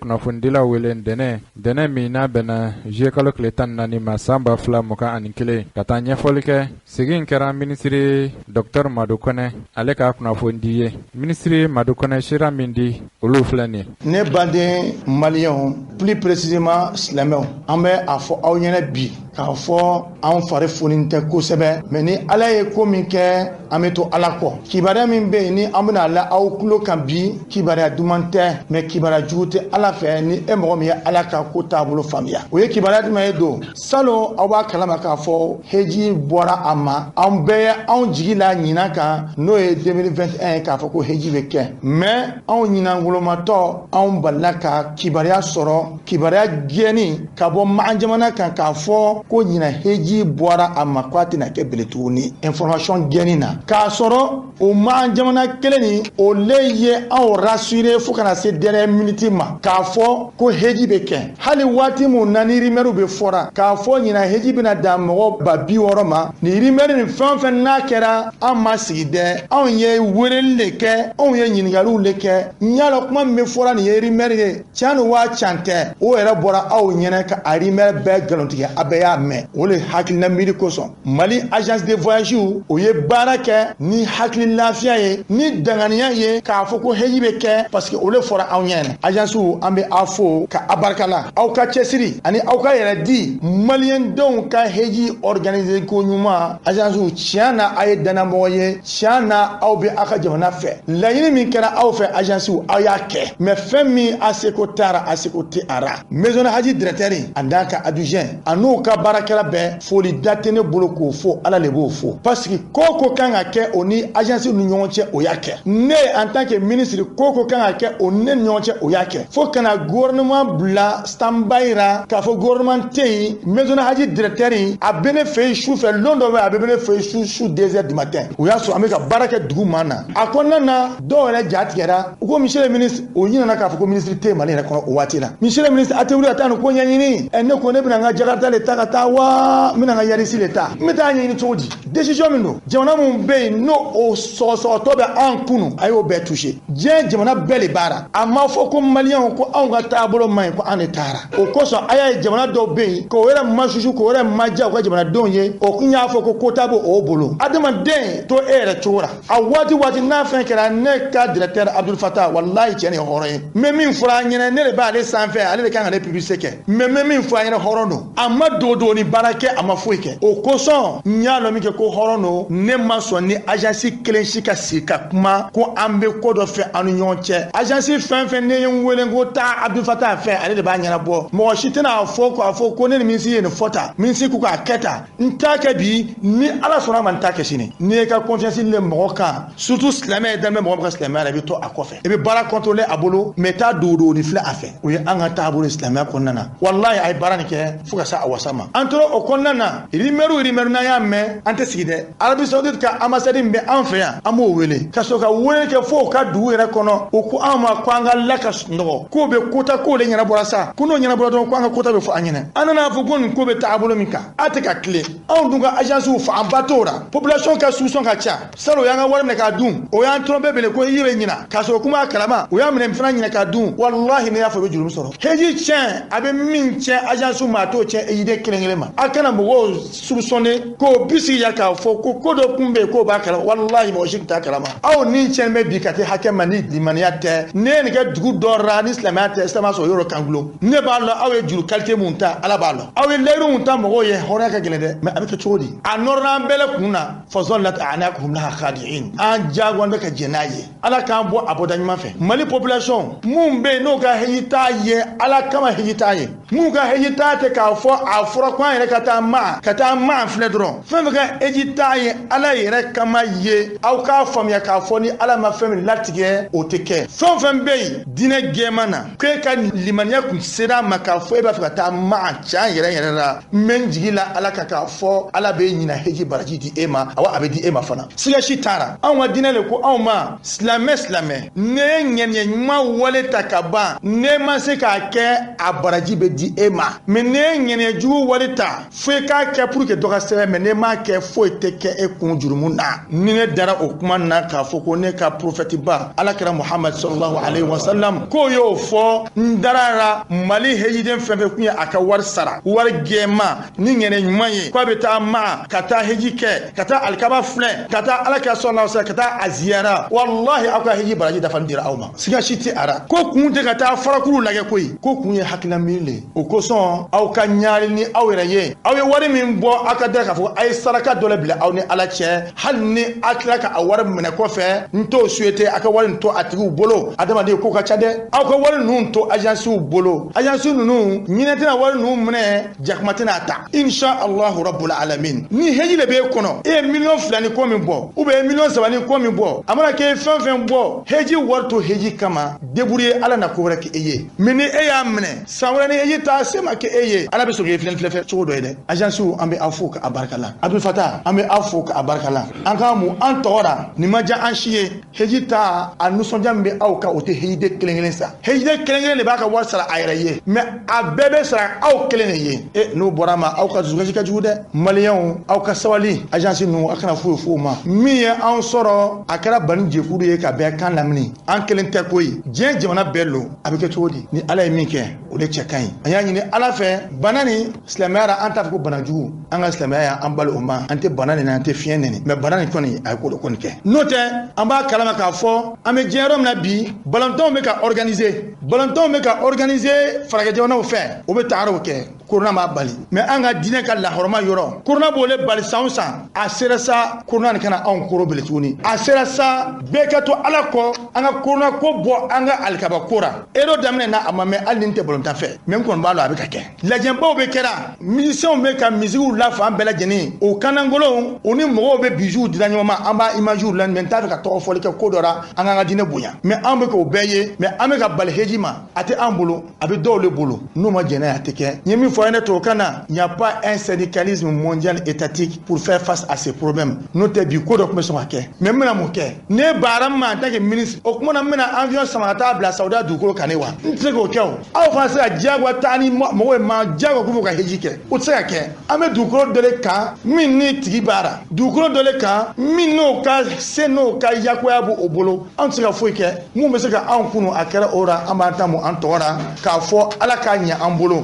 kunnafonidilaw wele ntɛnɛn min n'a bɛnna juillet kalo tile 14 ma san 2021, ka taa ɲɛfɔli kɛ. Sigi in kɛra minisiri Docteur Madu Kɔnɛ ale ka kunnafonidi ye. Minisiri Madu Kɔnɛ sera min di, olu filɛ nin ye. Ne baden maliyɛnw, plus précisément silamɛw, an bɛ a fɔ aw ɲɛna bi k'a fɔ anw fari fonin tɛ kosɛbɛ, mais ni Ala ye ko min kɛ, an bɛ to Ala kɔ. Kibaruya min bɛ yen ni an bɛna la aw tulo kan bi, kibaruya duman tɛ, mais kibaruya jugu tɛ Ala fɛ ni e mɔgɔ min ye Ala ka ko taabolo faamuya. O ye kibaruya jumɛn ye don? Salon aw b'a kalama k'a fɔ heji bɔra a ma, an bɛɛ ye anw jigi la ɲinan kan, n'o ye 2021 ye, k'a fɔ ko heji bɛ kɛ, mais anw ɲinangolomatɔ anw balila ka kibaruya sɔrɔ, kibaruya gɛnni ka bɔ Makan jamana kan k'a fɔ ko ɲinan heji bɔra a ma, k'a tɛna kɛ bele tuguni. Information gɛnni na k'a sɔrɔ o Makan jamana kelen nin, o le ye anw rassurer fo ka na se dernière minute ma k'a fɔ ko heji bɛ kɛ. Hali waati mun na ni rumeur bɛ fɔra k'a fɔ ɲinan heji bɛna dan mɔgɔ 60 000 ma, ni rumeur nin fɛn o fɛn n'a kɛra, an ma sigi dɛ, anw ye weleli de kɛ, anw ye ɲininkaliw de kɛ. N y'a lɔn kuma min bɛ fɔra nin ye rumeur ye, tiɲɛ don wa tiɲɛ tɛ, o yɛrɛ bɔra aw ɲɛna ka a rumeur bɛɛ nkalontigɛ, a bɛɛ y'a mɛn. O le hakilina miiri kosɔn Mali agence de voyage o ye baara kɛ ni hakili lafiya ye, ni danganiya ye, k'a fɔ ko heji bɛ kɛ, parce que o le fɔra anw ɲɛna. Agence, an bɛ aw fo ka a barika la aw ka cɛsiri ani aw ka yɛrɛ di maliyɛn denw ka heji organiser ko ɲuman. Agence, tiɲɛ na a ye dannamɔgɔ ye, tiɲɛ na aw bɛ aw ka jamana fɛ. Laɲini min kɛra aw fɛ, agence, aw y'a kɛ, mais fɛn min a seko taara, a seko tɛ a ra. Maison haji directeur a n'a ka adjoint a n'u ka baarakɛla bɛɛ, foli da tɛ ne bolo k'o fɔ, Ala le b'o fɔ, parce que ko ko kan ka kɛ o ni agence ni ɲɔgɔn cɛ, o y'a kɛ. Ne en tant que ministre, ko ko kan ka kɛ o ne ni ɲɔgɔn cɛ, o y'a kɛ, fo kana gouvernement bila stand-by ra k'a fɔ gouvernement tɛ yen. Maison haji directeur a bɛ ne fɛ yen su fɛ, lon dɔ bɛ, a bɛ ne fɛ yen su 2 heures du matin. O y'a sɔrɔ an bɛ ka baara kɛ dugu ma na a kɔnɔna na. Dɔw yɛrɛ ja tigɛra, u ko monsieur le ministre, o ɲinɛna k'a fɔ ko ministre tɛ yen Mali yɛrɛ kɔnɔ o waati la. Monsieur le ministre, a tɛ wuli ka taa nin ko ɲɛɲini. Ɛ, ne ko ne bɛna n ka Jakarta le ta ka taa wa n bɛna n ka Yaris le ta, n bɛ taa ɲɛɲini cogo di? Décision min don, jamana mun bɛ yen n'o o sɔgɔsɔgɔtɔ bɛ an kunu, a y'o bɛɛ touché. Diɲɛ jamana bɛɛ le baara, a ma fɔ ko maliyɛnw ko anw ka taabolo man ɲi, ko an de taara. O kosɔn a y'a ye jamana dɔw bɛ yen k'o yɛrɛ masusu, k'o yɛrɛ maja u ka jamanadenw ye, o kun y'a fɔ ko quota b'o o bolo. Adamaden to e yɛrɛ cogo la a waati waati n'a fɛn kɛra. Ne ka directeur Abdul Fatah, walahi cɛ nin ye hɔrɔn ye. N bɛ min fɔra an ɲɛna, ne de b'ale sanfɛ, ale de kan ka ne publicité kɛ, mais n bɛ min fɔ an ɲɛna, hɔrɔn don. A ma dogo ni baara kɛ, a ma foyi kɛ. O kosɔn n y'a lɔn min kɛ ko hɔrɔn don. Ne ma sɔn ni agence kelen si ka sigi ka kuma ko an bɛ ko dɔ fɛ an ni ɲɔgɔn cɛ. Agence fɛn fɛn ne ye n wele ko taa Abdul Fatah fɛ, ale de b'a ɲɛnabɔ. Mɔgɔ si tɛna fɔ k'a fɔ ko ne ni ministre ye nin fɔ tan, ministre ko k'a kɛ tan. N t'a kɛ bi, ni Ala sɔnna ma, n t'a kɛ sini. N'i ye ka confiance le mɔgɔ kan, surtout silamɛ ye, danbɛ mɔgɔ min ka silamɛya la, i bɛ to a kɔfɛ, i bɛ baara contrôler a bolo, mais taa dogo ni filɛ a fɛ. O ye an ka taabolo ye silamɛya kɔnɔna na. Walahi a ye baara nin kɛ fo ka se a wasa ma. An tora o kɔnɔna na, rumeur n'an y'a mɛn, an tɛ sigi dɛ. Arabie Saoudite ka ambassade min bɛ an fɛ yan, an b'o wele ka sɔrɔ ka wele kɛ fo ka dugu yɛrɛ kɔnɔ. O ko an ma ko an ka la ka sunɔgɔ, k'o bɛ quota ko de ɲɛnabɔra sa, ko n'o ɲɛnabɔra dɔrɔn, ko an ka quota bɛ fɔ an ɲɛna. An nana fɔ ko nin ko bɛ taabolo min kan, a tɛ ka tile. Anw dun ka agence fanba t'o la, population ka soupçon ka ca. Salo o y'an ka wari minɛ k'a dun, o y'an trompé bele ko i bɛ ɲina k'a sɔrɔ kuma kalama, o y'a minɛ fana ɲinɛ k'a dun. Walahi ne y'a fɔ, i bɛ juru sɔrɔ. Heji tiɲɛ, a bɛ min tiɲɛ agence ma, a t'o tiɲɛ ejiden kelen kelen ma. A kana mɔgɔw soupçonner k'o bisigiya k'a fɔ ko ko dɔ kun bɛ yen k'o b'a kalama. Walahi mɔgɔ si tun t'a kalama. Aw ni tiɲɛ bɛ bi ka te hakɛ ma ni limaniya tɛ. Ne ye nin kɛ dugu dɔ la ni silamɛya tɛ, silamɛya sɔrɔ yɔrɔ kan gulon. Ne b'a lɔn aw ye juru qualité mun ta, Ala b'a lɔn. Aw ye layiru mun ta mɔgɔw ye, hɔrɔnya ka gɛlɛn dɛ, mais a bɛ kɛ cogo di? A nɔrɔla an bɛɛ la kun na. Fazallat a'naquhum laha khadi'in. An jagoya bɛ ka jɛn n'a ye. Ala k'an bɔ a bɔda ɲuman fɛ. Mali population mun bɛ yen n'o ka heji t'a ye Ala kama, heji t'a ye, mun ka heji t'a tɛ k'a fɔ a fɔra ko an yɛrɛ ka taa ma filɛ dɔrɔn. Fɛn fɛn ka heji t'a ye Ala yɛrɛ kama ye, aw k'a faamuya k'a fɔ ni Ala ma fɛn min latigɛ, o tɛ kɛ. Fɛn o fɛn bɛ yen diinɛ gɛɛman na, k'e ka limaniya kun sera a ma k'a fɔ e b'a fɛ ka taa ma can yɛrɛ yɛrɛ la, n bɛ n jigi la Ala kan k'a fɔ Ala bɛ ɲina heji baraji di e ma. Awa, a bɛ di e ma fana, siga si t'a la. Anw ka diinɛ le ko anw ma, silamɛ silamɛ, ne ye ŋaniya ɲuman wale ta ka ban, ne ma se k'a kɛ, a baraji bɛ di e ma, mais ne ye ŋaniya jugu wale wari ta fo i k'a kɛ pour que dɔ ka sɛbɛn, mais n'i m'a kɛ foyi tɛ kɛ e kun jurumu na. Ni ne dara o kuma na k'a fɔ ko ne ka prophète ba ala kɛra Muhammad sallallahu alaihi wasallam k'o y'o fɔ, n dara la Mali hejiden fɛn fɛn kun ye a ka wari sara wari gɛɛma ni ŋɛnɛ ɲuman ye k'a bɛ taa ma ka taa heji kɛ, ka taa alikaba filɛ, ka taa ala kɛra sallallahu alaihi wasallam, ka taa a ziyara, wallahi aw ka heji baraji dafalen dira aw ma, siga si tɛ a ra. Ko kun tɛ ka taa farakuru lajɛ koyi, ko kun ye hakilina miiri le. O kosɔn aw ka ɲaali ni aw yɛrɛ ye, aw ye wari min bɔ aw ka da k'a fɔ a ye saraka dɔ le bila aw ni ala cɛ, hali ni a tila ka a wari minɛ kɔfɛ, n t'o souhaité. A ka wari nin to a tigiw bolo. Adamaden ko ka ca dɛ. Aw ka wari ninnu to agensiw bolo, agence ninnu ɲinɛ tɛna wari ninnu minɛ, jakuma tɛna a ta, insha allahu rabbul alamin. Ni heji le b'e kɔnɔ, e ye 2 miliyɔn ni kɔ min bɔ, ou bien 3 miliyɔn ni kɔ min bɔ, a mana kɛ fɛn fɛn bɔ, heji wari to heji kama, débrouiller, ala na ko wɛrɛ kɛ e ye. Mais ni e y'a minɛ san wɛrɛ, ni heji ta se ma kɛ e ye, ala bɛ sɔn k'e filɛ filɛ cogo dɔ ye dɛ. Agensiw, an bɛ aw fo k'a barika la. Abdul Fatah, an bɛ aw fo k'a barika la. An k'an mun an tɔgɔ la, nin ma diya an si ye. Heji ta a nisɔndiya min bɛ aw kan, o tɛ hejiden kelen kelen sa. Hejiden kelen kelen de b'a ka wari sara a yɛrɛ ye, mais a bɛɛ bɛ sara aw kelen de ye. E n'o bɔra ma, aw ka dusukasi ka jugu dɛ. Maliyɛnw, aw ka sabali. Agence ninnu, a kana foyi f'o ma. Min ye anw sɔrɔ, a kɛra bani jɛkulu ye ka bɛɛ kan lamini, an kelen tɛ koyi, diɲɛ jamana bɛɛ lo. A bɛ kɛ cogo di? Ni ala ye min kɛ, o de cɛ ka ɲi. An y'a ɲini ala fɛ, bana ni silamɛya la, an t'a fɔ ko bana jugu. An ka silamɛya y'an bali o ma. An tɛ bana nɛni, an tɛ fiɲɛ nɛni, mais bana nin kɔni, a ye ko dɔ kɔni kɛ. N'o tɛ, an b'a kalama k'a fɔ an bɛ diɲɛ yɔrɔ min na bi, balontanw bɛ ka organiser, balontanw bɛ ka organiser farajɛ jamanaw fɛ, o bɛ taaraw kɛ, korona b'a bali. Mais an ka diinɛ ka lahɔrɔma yɔrɔ, korona b'o le bali san o san. A sera sa, korona nin kana anw koro bele tuguni. A sera sa, bɛɛ ka to ala kɔ, an ka korona ko bɔ an ka alikaba ko ra. Ero daminɛ na, a ma mɛn, hali ni n tɛ balontan fɛ, mais n kɔni b'a dɔn a bɛ ka kɛ. Lajɛbaw bɛ kɛra, musiciens bɛ ka misigiw la fan bɛɛ lajɛlen, o kannangolow, o ni mɔgɔw bɛ bizuw dira ɲɔgɔn ma. An b'a imagew la, mais n t'a fɛ ka tɔgɔ fɔli kɛ ko dɔ la, an k'an ka diinɛ bonya. Mais an bɛ k'o bɛɛ ye, mais an bɛ ka bali heji ma. A tɛ an bolo, a bɛ dɔw le bolo. N'u ma jɛn n'a ye, a tɛ kɛ. N ye min fɔ a ɲɛna tubabukan na, il n'y a pas un syndicalisme mondial étatique pour faire face à ces problèmes. N'o tɛ, bi ko dɔ tun bɛ sɔn ka kɛ. Mais n bɛna mun kɛ? Ne baara ma en tant que ministre, o kuma na, n bɛna avion sama ka taa bila Saudiya dugukolo kan ne wa? N tɛ se k'o kɛ. O aw fana se ka diyagoya taa ni mɔgɔw ye ma diyagoya k'u ka heji kɛ, o tɛ se ka kɛ. An bɛ dugukolo dɔ de kan min ni tigi b'a la, dugukolo dɔ de kan min n'o ka se, n'o ka yakuya b'o bolo. An tɛ se ka foyi kɛ mun bɛ se ka anw kunu. A kɛra o la, an b'an ta mun an tɔgɔ la k'a fɔ ala k'a ɲɛ an bolo,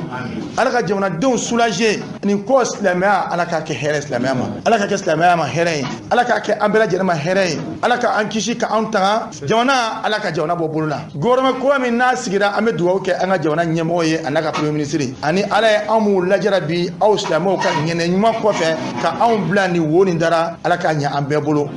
ala ka jamanadenw soulager nin kɔ. Silamɛya, ala k'a kɛ hɛrɛ silamɛya ma, ala k'a kɛ silamɛya ma hɛrɛ ye, ala k'a kɛ an bɛɛ lajɛlen ma hɛrɛ ye, ala ka an kisi ka anw tanga jamana, ala ka jamana bɔ bolo la. Gouvernement kura min n'a sigira, an bɛ dugawu kɛ an ka jamana ɲɛmɔgɔ ye, a n'a ka premier ministre, ani ala ye anw m'u lajara bi aw silamɛw ka ŋɛnɛ ɲuman kɔfɛ ka anw bila nin wo nin dara. Ala k'a ɲɛ an bɛɛ bolo.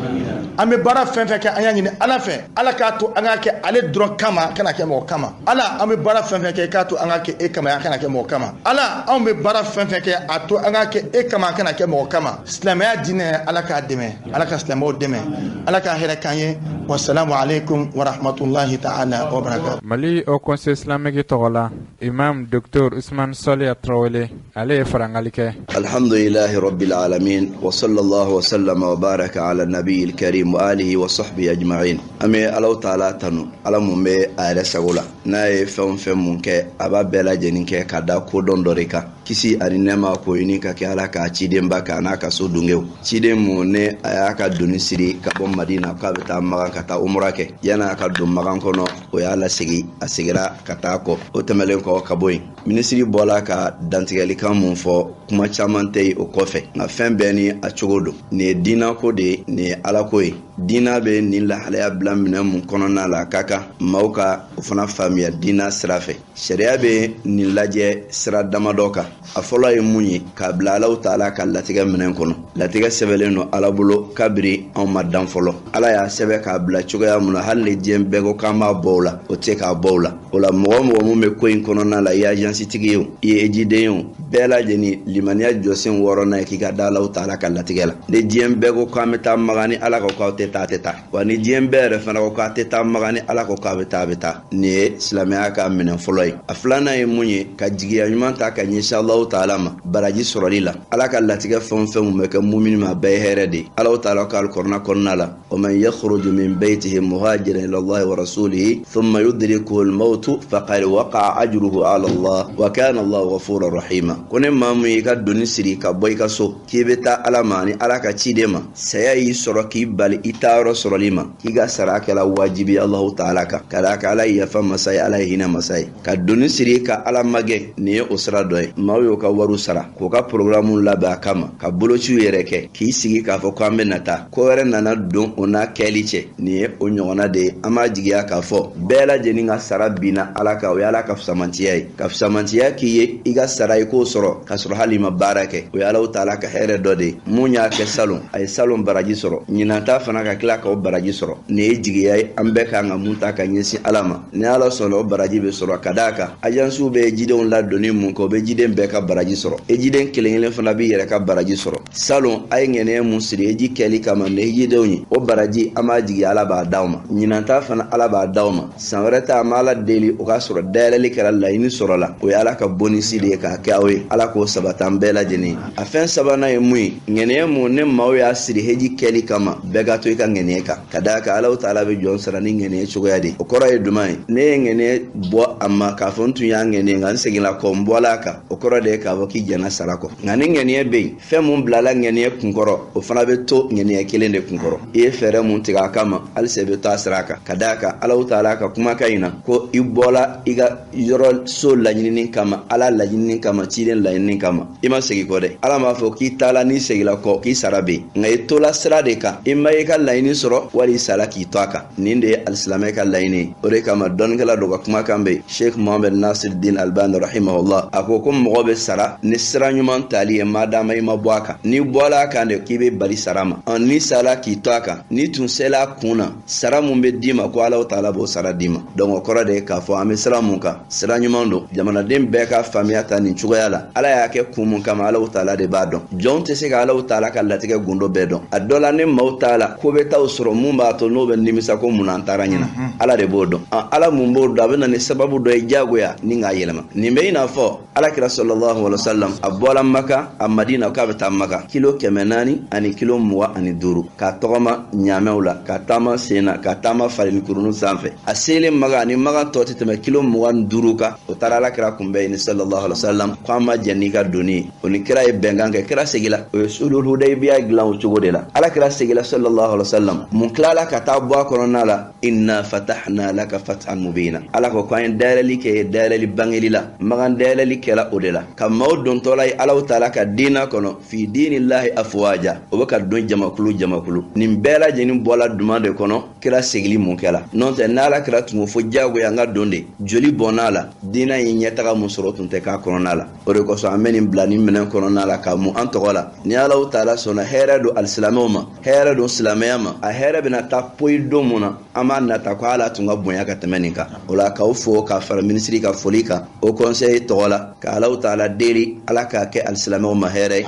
An bɛ baara fɛn fɛn kɛ, an y'a ɲini ala fɛ, ala k'a to an k'a kɛ ale dɔrɔn kama, kana kɛ mɔgɔ kama. Ala, an bɛ baara fɛn fɛn kɛ, k'a to an k'a kɛ e kama, an kana kɛ mɔgɔ kama. Ala, anw bɛ baara fɛn fɛn kɛ, a to an k'a kɛ e kama, kana kɛ mɔgɔ kama. Silamɛya diinɛ, ala k'a dɛmɛ, ala ka silamɛw dɛmɛ, ala ka hɛrɛ k'an ye. Wasalamu aleykum wa rahmatulahi ta'ala wa barakatuh. Mali Haut Conseil islamique tɔgɔ la, imam Docteur Usman Saliya Tarawele, ale ye farangali kɛ. Alhamdulillahi rabbil alamin wa sallallahu wa sallama wa baraka ala nabiyil karim wa alihi wa sahbihi ajma'in. An bɛ Alahu taala tanu, Ala mun bɛ a yɛrɛ sago la, n'a ye fɛn o fɛn mun kɛ, a b'a bɛɛ lajɛlen kɛ ka da kodɔn dɔ de kan. Kisi ani nɛɛma ko ɲini ka kɛ Ala k'a cidenba kan n'a ka so dungew, ciden mun ne a y'a ka doni siri ka bɔ Madina k'a bɛ taa Magan ka taa umura kɛ. Yan'a ka don Magan kɔnɔ, o y'a lasegi, a segira ka taa kɔ. O tɛmɛlen kɔ ka bɔ yen, minisiri bɔla ka dantigɛlikan mun fɔ, kuma caman tɛ yen o kɔfɛ, nka fɛn bɛɛ ni a cogo don. Nin ye diinako de ye, nin ye alako ye. Diina bɛ nin lahalaya bila minɛn mun kɔnɔna la, ka kan maaw ka o fana faamuya diina sira fɛ. Sariya bɛ nin lajɛ sira damadɔ kan. A fɔlɔ ye mun ye? K'a bila Alahu taala ka latigɛ minɛn kɔnɔ. Latigɛ sɛbɛnlen don Ala bolo kabiri anw ma dan fɔlɔ. Ala y'a sɛbɛn k'a bila cogoya mun na, hali ni diɲɛ bɛɛ ko k'an b'a bɔ o la, o tɛ se k'a bɔ o la. O la, mɔgɔ mɔgɔ mun bɛ ko in kɔnɔna la, i ye agence tigi ye o, i ye ejiden ye o, bɛɛ lajɛlen limaniya jɔsen wɔɔrɔnan ye k'i ka da Alahu taala ka latigɛ la. Ni diɲɛ bɛɛ ko k'an bɛ taa Magan, ni Ala ko k'aw tɛ tɛ taa, a tɛ taa. Wa ni diɲɛ bɛɛ yɛrɛ fana ko k'a tɛ taa Makan, ni Ala ko k'a bɛ taa, a bɛ taa. Nin ye silamɛya ka minɛn fɔlɔ ye. A filanan ye mun ye? Ka jigiya ɲuman ta ka ɲɛsin Alahu taala ma baraji sɔrɔli la. Ala ka latigɛ fɛn o fɛn mun bɛ kɛ mumini ma, a bɛɛ ye hɛrɛ de ye. Alahu taala ko alikɔrɔna kɔnɔna la: ومن يخرج من بيته مهاجرا إلى الله ورسوله ثم يدركه الموت فقد وقع أجره على الله وكان الله غفورا رحيما. Ko ni maa mun y'i ka doni siri ka bɔ i ka so k'i bɛ taa Ala ma ni Ala ka ciden ma, saya y'i sɔrɔ k'i bali i taayɔrɔ sɔrɔli ma, k'i ka sara kɛla wajibi Alahu taala kan, ka d'a kan Ala ye yafa masa ye, Ala ye hinɛ masa ye. Ka doni siri ka Ala magɛn, nin ye o sira dɔ ye. Maaw y'o ka wariw sara k'o ka programme labɛn a kama, ka bolociw yɛrɛ kɛ, k'i sigi k'a fɔ ko an bɛ na taa, ko wɛrɛ nana don o n'a kɛli cɛ. Nin ye o ɲɔgɔnna de ye. An b'a jigiya k'a fɔ bɛɛ lajɛlen ka sara binna Ala kan. O ye Ala ka fisamantiya ye, ka fisamantiya k'i ye i ka sara i k'o sɔrɔ k'a sɔrɔ hali i ma baara kɛ. O ye Alahu taala ka hɛrɛ dɔ de ye. Mun y'a kɛ salon, a ye salon baraji sɔrɔ, ɲinan ta fana ka tila k'o baraji sɔrɔ. Nin ye jigiya ye an bɛɛ kan ka mun ta ka ɲɛsin Ala ma. Ni Ala sɔnna, o baraji bɛ sɔrɔ, ka d'a kan ajansiw bɛ jidenw ladonni mun kɛ, o bɛ jiden bɛɛ ka baraji sɔrɔ, ejiden kelen kelen fana b'i yɛrɛ ka baraji sɔrɔ. Salon a ye ŋɛnɛya mun siri eji kɛli kama ni ejidenw ye, o baraji an b'a jigi Ala b'a d'aw ma. Ɲinan ta fana, Ala b'a d'aw ma. San wɛrɛ ta, an b'Ala deli o k'a sɔrɔ dayɛlɛli kɛra, laɲini sɔrɔ la. O ye Ala ka bonisi de ye k'a kɛ aw ye. Ala k'o sabati an bɛɛ lajɛlen ye. A fɛn sabanan ye mun ye? Ŋɛnɛya mun ne maaw y'a siri heji kɛli kama, bɛɛ ka to i ka ŋɛnɛya kan, ka d'a kan Alahu taala bɛ jɔn sara ni ŋɛnɛya cogoya de. O kɔrɔ ye jumɛn ye? Ne ye ŋɛnɛya bɔ a ma k'a fɔ n tun y'a ŋɛnɛya, nka n seginna kɔ, n bɔla a kan, o kɔrɔ de ye k'a fɔ k'i jɛnna sara kɔ. Nka ni ŋɛnɛya bɛ yen, fɛn mun bilala ŋɛnɛya kunkɔrɔ, o fana bɛ to ŋɛnɛya kelen de kunkɔrɔ. I ye fɛɛrɛ mun tigɛ a kama, halisa i bɛ to a sira kan, ka d'a kan Alahu taala ka kumakan in na ko i bɔla i ka yɔrɔ so laɲinini kama, Ala laɲinini kama, ciden laɲinini kama, i ma segin kɔ dɛ. Ala m'a fɔ k'i taala n'i segila kɔ k'i sara bɛ yen, nka i tola sira de kan, i ma i ka laɲini sɔrɔ wali i sara k'i to a kan. Nin de ye alisilamɛ ka laɲini ye. O de kama dɔnnikɛla dɔ ka kumakan bɛ yen, Sheikh Mohammed Nasir Din Albani rahimahullah, a ko ko mɔgɔ bɛ sara ni sira ɲuman tali ye madama i ma bɔ a kan. N'i bɔla a kan de k'i bɛ bali sara ma. N'i sara k'i to a kan, n'i tun sela a kun na, sara mun bɛ d'i ma, ko Alahu taala b'o sara d'i ma. Donc o kɔrɔ de ye k'a fɔ an bɛ sira mun kan, sira ɲuman don. Jamanaden bɛɛ ka faamuya ta nin cogoya la. Ala y'a kɛ kun mun kama, Alahu taala de b'a dɔn. Jɔn tɛ se ka Alahu taala ka latigɛ gundo bɛɛ dɔn. A dɔ la, ni maaw t'a la, ko bɛ taa sɔrɔ mun b'a to n'o bɛ nimisa ko mun na an taara ɲina. Ala de b'o dɔn. Ala mun b'o dɔn, a bɛ na ni sababu dɔ ye diyagoya ni k'a yɛlɛma. Nin bɛ i n'a fɔ Ala kira sallallahu alaihi wasallam, a bɔla Maka a Madina k'a bɛ taa Maka, kilo 425, k'a tɔgɔma ɲaamɛw la, ka taama sen na, ka taama falenikurunin sanfɛ. A selen Maka, ni Maka tɔ tɛ tɛmɛ kilo 25 kan, o taara Ala kira kunbɛn yen sallallahu alaihi wasallam ko an ma jɛn n'i ka doni ye. O ni kira ye bɛnkan kɛ, kira segila. O ye sulhul hudaybiya dilan o cogo de la. Ala kira segila sallallahu alaihi wasallam, mun tilala ka taa bɔ a kɔnɔna la? Inna fatahna laka fathan mubina. Ala ko k'an ye dayɛlɛli kɛ, dayɛlɛli bangeli la. Makan dayɛlɛli kɛla o de la ka maaw dontɔla ye Alahu taala ka diina kɔnɔ, fi dinillahi afwaja, o bɛ ka don jamakulu jamakulu. Nin bɛɛ lajɛlen bɔla duman de kɔnɔ? Kira segili mun kɛla? N'o tɛ, n'Ala kira tun ko fo diyagoya an ka don de, joli bɔnna la, diina ye ɲɛtaga mun sɔrɔ tun tɛ k'a kɔnɔna la. O de kosɔn an bɛ nin bila nin minɛn kɔnɔna la ka mun an tɔgɔ la. Ni Alahu taala sɔnna, hɛrɛ don alisilamɛw ma, hɛrɛ don silamɛya ma. A hɛrɛ bɛna taa poyi don mun na, an b'a nata ko Ala tun ka bonya ka tɛmɛ nin kan. O la, k'aw fo ka fara minisiri ka foli kan o conseil tɔgɔ la, ka Alahu taala deli, Ala k'a kɛ alisilamɛw ma hɛrɛ ye,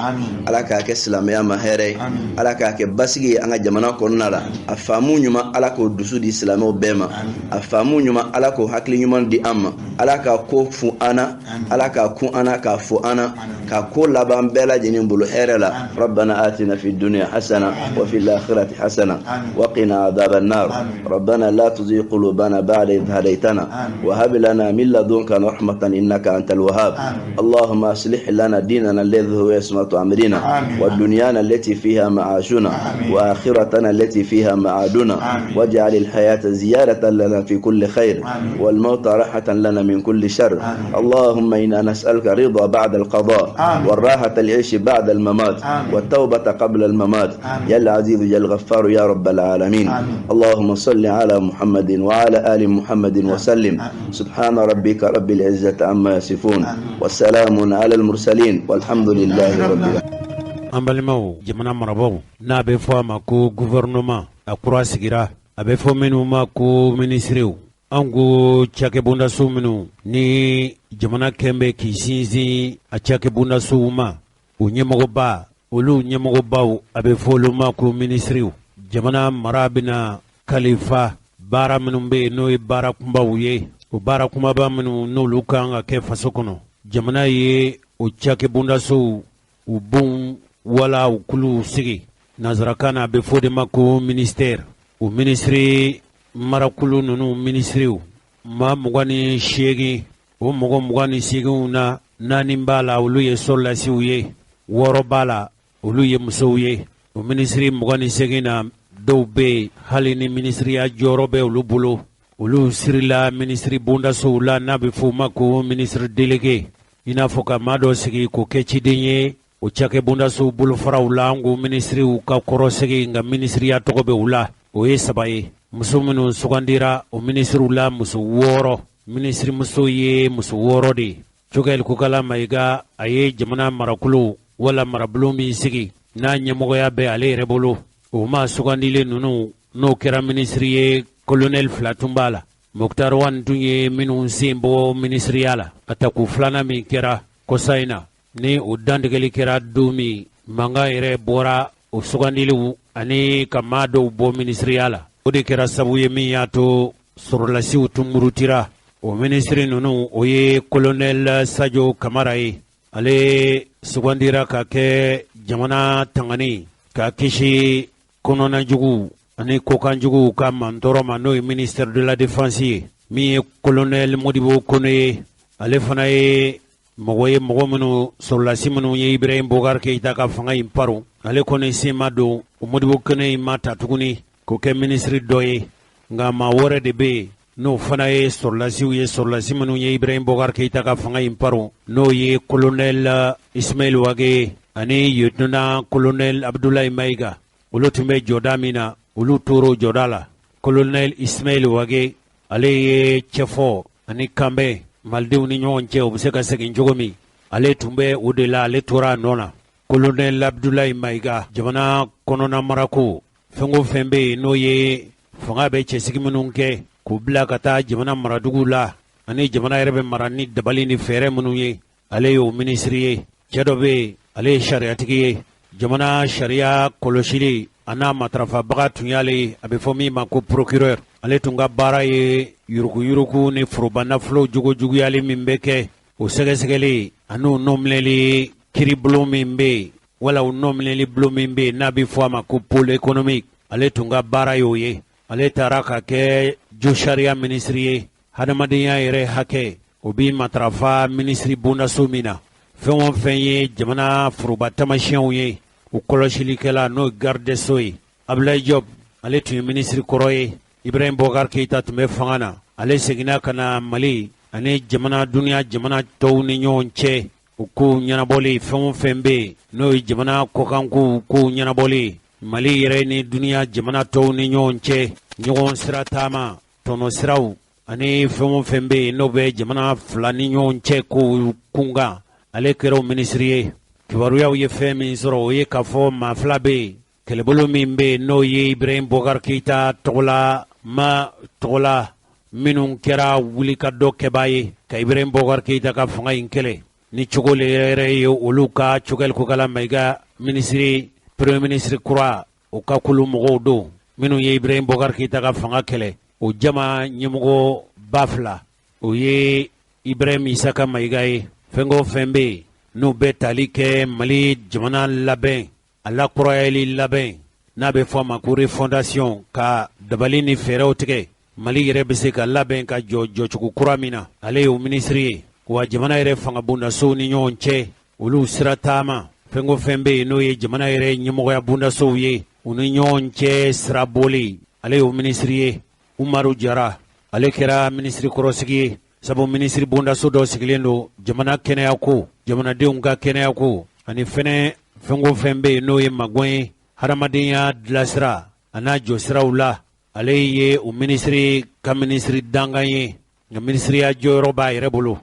Ala k'a kɛ silamɛya ma hɛrɛ ye, Ala k'a kɛ basigi ye an ka jamana kɔnɔna la. A faamu ɲuman, Ala k'o dusu di silamɛw bɛɛ ma. A faamu ɲuman, Ala k'o hakili ɲuman di an ma. Ala k'a ko fun an na, Ala k'a kun an na, k'a fo an na, k'a ko laban bɛɛ lajɛlen bolo hɛrɛ la. Rabbana atina fi dunya hasana wa fil akhirati hasana wa qina adhaban nar. Rabbana la tuzigh qulubana ba'da idh hadaytana wa hab lana min ladunka rahmatan innaka antal wahhab. Allahumma aslih lana dinana alladhi huwa ismatu amrina wa dunyana allati fiha ma'ashuna wa akhiratana allati fiha ma'aduna waj'al al hayata ziyadatan lana fi kulli khair wal mauta rahatan lana min kulli shar. Allahumma inna nas'aluka ridha ba'da al qada والراحة العيش بعد الممات والتوبة قبل الممات يا العزيز يا الغفار يا رب العالمين. اللهم صل على محمد وعلى آل محمد وسلم. سبحان ربك رب العزة عما يصفون والسلام على المرسلين والحمد لله رب العالمين. An balimaw, jamana marabaaw, n'a bɛ fɔ a ma ko gouvernement, a kura sigira, a bɛ fɔ minnu ma ko minisiriw, an ko cakɛbondaso minnu ni jamana kɛn bɛ k'i sinsin a cakɛbondasow ma, o ɲɛmɔgɔba, olu ɲɛmɔgɔbaw, a bɛ fɔ olu ma ko minisiriw. Jamana mara bɛna kalifa baara minnu bɛ yen, n'o ye baara kunbaw ye, o baara kunbaba minnu n'olu kan ka kɛ faso kɔnɔ, jamana ye o cakɛbondasow u bon wala u kuluw sigi. Nansarakan na, a bɛ fɔ de ma ko ministère. O minisiri marakulu ninnu, minisiriw maa 28, o mɔgɔ 28w na, naani b'a la, olu ye sɔrɔlasiw ye, wɔɔrɔ b'a la, olu ye musow ye. O minisiri 28 na, dɔw bɛ yen, hali ni minisiriya jɔyɔrɔ bɛ olu bolo, olu sirila minisiri bondasow la, n'a bɛ fɔ o ma ko ministre délégué, i n'a fɔ ka maa dɔ sigi k'o kɛ ciden ye o cakɛ bondasow bolofaraw la. An ko minisiriw ka kɔrɔsegi, nka minisiriya tɔgɔ bɛ u la, o ye saba ye. Muso minnu sugandira o minisiriw la, muso wɔɔrɔ, minisirimuso ye muso wɔɔrɔ de ye. Choguel Kokalla Maïga, a ye jamana marakulu wala marabulon min sigi, n'a ɲɛmɔgɔya bɛ ale yɛrɛ bolo, o maa sugandilen ninnu, n'o kɛra minisiri ye, kolonɛli fila tun b'a la. Moctar Ouane tun ye minnu sen bɔ minisiriya la, a tako filanan min kɛra kɔsa in na, ni o dantigɛli kɛra don min, mankan yɛrɛ bɔra o sugandiliw ani ka maa dɔw bɔ minisiriya la. O de kɛra sabu ye min y'a to sɔrɔlasiw tun murutira. O minisiri ninnu, o ye kolonɛli Sadio Kamara ye. Ale sugandira ka kɛ jamana tangani ka kisi kɔnɔnajuguw ani kɔkanjuguw ka mantɔɔrɔ ma, n'o ye ministère de la Défense ye. Min ye kolonɛli Modibo Kone ye, ale fana ye mɔgɔ ye, mɔgɔ minnu, sɔrɔlasi minnu ye Ibrahim Boubacar Keïta ka fanga in paro, ale kɔni sen ma don. O Modibo Kone in ma ta tuguni k'o kɛ minisiri dɔ ye, nka maa wɛrɛ de bɛ yen, n'o fana ye sɔrɔlasiw ye, sɔrɔlasi minnu ye Ibrahim Boubacar Keïta ka fanga in paro, n'o ye kolonɛli Ismaël Wagué ani lieutenant colonel Abdoulaye Maïga. Olu tun bɛ jɔda min na, olu tor'o jɔda la. Kolonɛli Ismaël Wagué, ale ye cɛfɔ ani kanbɛn malidenw ni ɲɔgɔn cɛ, u bɛ se ka segin cogo min, ale tun bɛ o de la, ale tora a nɔ na. Kolonɛli Abdoulaye Maïga, jamana kɔnɔna marako, fɛn o fɛn bɛ yen, n'o ye fanga bɛ cɛsigi minnu kɛ k'u bila ka taa jamana maraduguw la, ani jamana yɛrɛ bɛ mara ni dabali ni fɛɛrɛ minnu ye, ale y'o minisiri ye. Cɛ dɔ bɛ yen, ale ye sariyatigi ye, jamana sariya kɔlɔsili a n'a matarafabaga tun y'ale ye, a bɛ fɔ min ma ko procureur. Ale tun ka baara ye yuruguyurugu ni foroba nafolo jugujuguyali min bɛ kɛ, o sɛgɛsɛgɛli ani nɔminɛli kiiribulon min bɛ yen, wala o nɔminɛli bulon min bɛ yen, n'a bɛ fɔ a ma ko pôle économique, ale tun ka baara y'o ye. Ale taara ka kɛ jo sariya minisiri ye, hadamadenya yɛrɛ hakɛ, o bɛ matarafa minisiri bondaso min na, fɛn o fɛn ye jamana foroba tamasiyɛnw ye, o kɔlɔsilikɛla, n'o ye garde des sceaux ye. Abdoulaye Diop, ale tun ye minisiri kɔrɔ ye, Ibrahim Boubacar Keïta tun bɛ fanga na. Ale seginna ka na Mali ani jamana dunuya jamana tɔw ni ɲɔgɔn cɛ, o kow ɲɛnabɔli, fɛn o fɛn bɛ yen, n'o ye jamana kɔkankow kow ɲɛnabɔli, Mali yɛrɛ ni dunuya jamana tɔw ni ɲɔgɔn cɛ, ɲɔgɔn sira taama, tɔnɔ siraw, ani fɛn o fɛn bɛ yen, n'o bɛ jamana fila ni ɲɔgɔn cɛ kow kunkan, ale kɛra o minisiri ye. Kibaruyaw ye fɛn min sɔrɔ, o ye k'a fɔ maa fila bɛ yen, kɛlɛbolo min bɛ yen, n'o ye Ibrahim Boubacar Keïta tɔgɔla ma tɔgɔla minnu kɛra wulikajɔ kɛbaa ye ka Ibrahim Boubacar Keïta ka fanga in kɛlɛ ni cogo le yɛrɛ ye, olu ka Choguel Kokalla Maïga minisiri, premier ministre kura, o ka kulu mɔgɔw don minnu ye Ibrahim Boubacar Keïta ka fanga kɛlɛ. O jama ɲɛmɔgɔ ba fila, o ye Ibrahim Isaka Maïga ye. Fɛn o fɛn bɛ yen, n'u bɛ tali kɛ Mali jamana labɛn, a lakurayali labɛn, n'a bɛ fɔ a ma ko refondation, ka dabali ni fɛɛrɛw tigɛ Mali yɛrɛ bɛ se ka labɛn ka jɔ jɔcogo kura min na, ale y'o minisiri ye. Wa jamana yɛrɛ fanga bondasow ni ɲɔgɔn cɛ, olu sira taama, fɛn o fɛn bɛ yen, n'o ye jamana yɛrɛ ɲɛmɔgɔya bondasow ye, u ni ɲɔgɔn cɛ sira bɔli, ale y'o minisiri ye. Umaru Jara, ale kɛra minisiri kɔrɔsigi ye, sabu minisiri bondaso dɔ sigilen don jamana kɛnɛyako, jamanadenw ka kɛnɛyako, ani fɛnɛ fɛn o fɛn bɛ yen, n'o ye magɔn ye hadamadenya dilasira a n'a jɔsiraw la, ale ye o minisiri ka minisiri dankan ye, nka minisiriya jɔyɔrɔ b'a yɛrɛ bolo.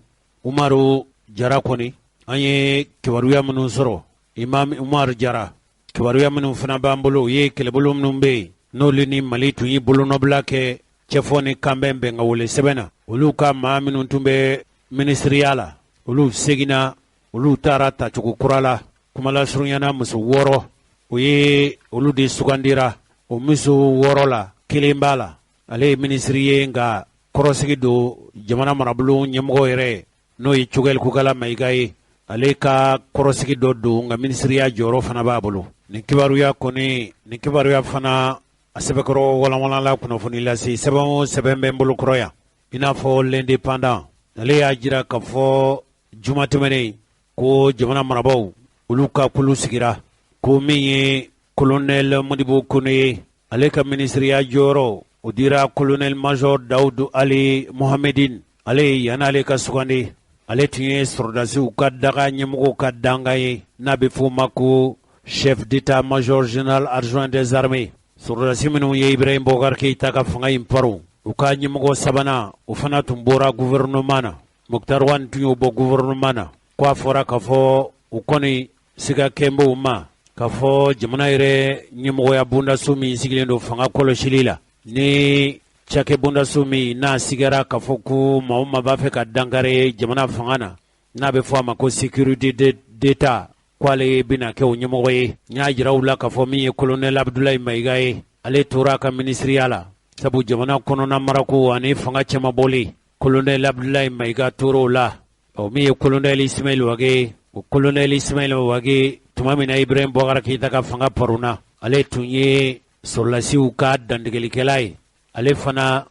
Umaru Jara kɔni, an ye kibaruya minnu sɔrɔ, Imam Umaru Jara, kibaruya minnu fana b'an bolo, o ye kɛlɛbolo minnu bɛ yen, n'olu ni Mali tun ye bolonɔbila kɛ cɛfɔ ni kanbɛn bɛnkan wele sɛbɛn na, olu ka maa minnu tun bɛ minisiriya la, olu seginna, olu taara tacogo kura la. Kumalasurunyana, muso wɔɔrɔ, o ye olu de sugandira. O muso 6 la, kelen b'a la, ale ye minisiri ye, nka kɔrɔsigi don jamana marabolo ɲɛmɔgɔ yɛrɛ, n'o ye Choguel Kokala Mayiga ye. Ale ka kɔrɔsigi dɔ don, nka minisiriya jɔyɔrɔ fana b'a bolo. Nin kibaruya kɔni, nin kibaruya fana a sɛbɛnkɔrɔ walanwalanla kunnafoni lase sɛbɛn o sɛbɛn bɛ n bolo kɔrɔ yan, i n'a fɔ L'Indépendant, ale y'a jira k'a fɔ juma tɛmɛnen ko jamana marabaaw olu ka kulu sigira, ko min ye colonel Modibo Kone ye, ale ka minisiriya jɔyɔrɔ o dira colonel major Daoud Ali Mohamedine. Ale ye yan'ale ka sugandi, ale tun ye sɔrɔdasiw ka daga ɲɛmɔgɔw ka dankan ye, n'a bɛ f'o ma ko chef d'état-major général adjoint des armées. Sɔrɔdasi minnu ye Ibrahim Boubacar Keïta ka fanga in paro, u ka ɲɛmɔgɔ sabanan, o fana tun bɔra gouvernement na. Moctar Ouane tun y'o bɔ gouvernement na, ko a fɔra k'a fɔ u kɔni siga kɛn b'o ma k'a fɔ jamana yɛrɛ ɲɛmɔgɔya bondaso min sigilen don fanga kɔlɔsili la, ni cakɛ bondaso min n'a sigara k'a fɔ ko maa o maa b'a fɛ ka dankari jamana fanga na, n'a bɛ fɔ a ma ko sécurité d'État, k'ale bɛna kɛ o ɲɛmɔgɔ ye. N y'a jira u la k'a fɔ min ye colonel Abdoulaye Mayiga ye, ale tora a ka minisiriya la, sabu jamana kɔnɔna marako ani fanga cɛmabɔli, colonel Abdoulaye Mayiga tora o la. Ɔ, min ye colonel Ismaël Wagué, o colonel Ismaël Wagué, tuma min na Ibrahim Boubacar Keïta ka fanga paronna, ale tun ye sɔrɔlasiw ka dantigɛlikɛla ye. Ale fana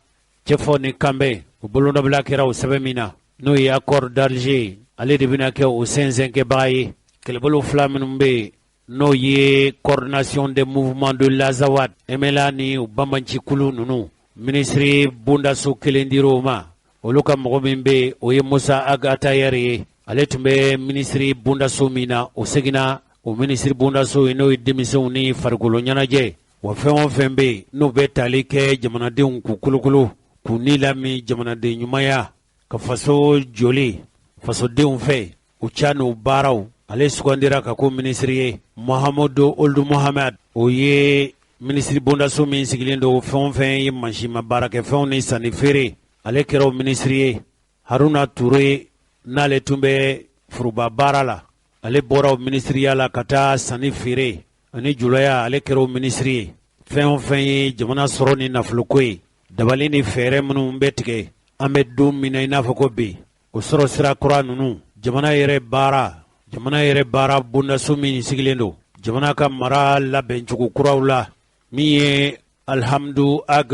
cɛfɔ ni kanbɛn o bolonɔbila kɛra o sɛbɛn min na, n'o ye accord d'Alger, ale de bɛna kɛ o sɛnsɛnkɛbaga ye. Kɛlɛbolo fila minnu bɛ yen, n'o ye Coordination des mouvements de l'Azawad, MNLA, ni u banbancikulu ninnu, minisiri bondaso kelen dir'o ma. Olu ka mɔgɔ min bɛ yen, o ye Moussa Ag Attaher ye. Ale tun bɛ minisiri bondaso min na, o seginna o minisiri bondaso ye, n'o ye denmisɛnw ni farikolo ɲɛnajɛ, wa fɛn o fɛn bɛ yen n'o bɛ tali kɛ jamanadenw k'u kolokolo, k'u ni lami jamanaden ɲumanya, ka faso jɔli fasodenw fɛ, u ca n'o baaraw, ale sugandira ka ko minisiri ye. Mahamudu Ould Mohamed, o ye minisiri bondaso min sigilen don fɛn o fɛn ye mansinma baarakɛfɛnw ni sanni feere, ale kɛra o minisiri ye. Haruna Ture, n'ale tun bɛ foroba baara la, ale bɔra o minisiriya la ka taa sanni feere ani julaya, ale kɛra o minisiri ye. Fɛn o fɛn ye jamana sɔrɔ ni nafoloko ye, dabali ni fɛɛrɛ minnu bɛ tigɛ an bɛ don min na i n'a fɔ ko bi, o sɔrɔ sira kura ninnu, jamana yɛrɛ baara bondaso min sigilen don jamana ka mara labɛncogo kuraw la, min ye Alhamdu Ag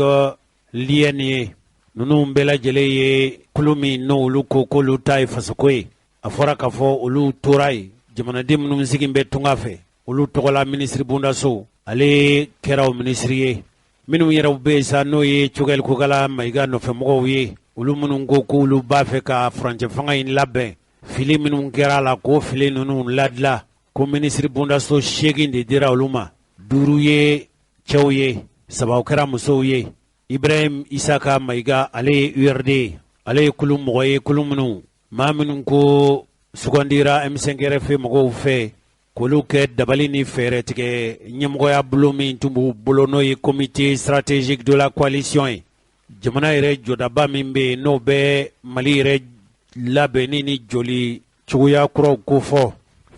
Liyɛni ye, ninnu bɛɛ lajɛlen ye kulu min n'olu ko k'olu ta ye fasoko ye. A fɔra k'a fɔ olu tora yen, jamanaden minnu sigi bɛ tunga fɛ, olu tɔgɔla minisiri bondaso, ale kɛra o minisiri ye. Minnu yɛrɛw bɛ yen sa, n'o ye Choguel Kokala Mayiga nɔfɛmɔgɔw ye, olu minnu ko k'olu b'a fɛ ka furancɛ fanga in labɛn, fili minnu kɛra a la, k'o fili ninnu ladila, ko minisiri bondaso 8 de dira olu ma, duuru ye cɛw ye, sabaw kɛra musow ye. Ibrahim Isaka Mayiga, ale ye URD ye, ale ye kulu mɔgɔ ye, kulu minnu maa minnu ko sugandira M5RFP mɔgɔw fɛ k'olu kɛ dabali ni fɛɛrɛ tigɛ ɲɛmɔgɔya bolo min tun b'u bolo, n'o ye Comité stratégique de la coalition ye. Jamana yɛrɛ jɔdaba min bɛ yen, n'o bɛ Mali yɛrɛ labɛnni ni joli cogoya kuraw kofɔ,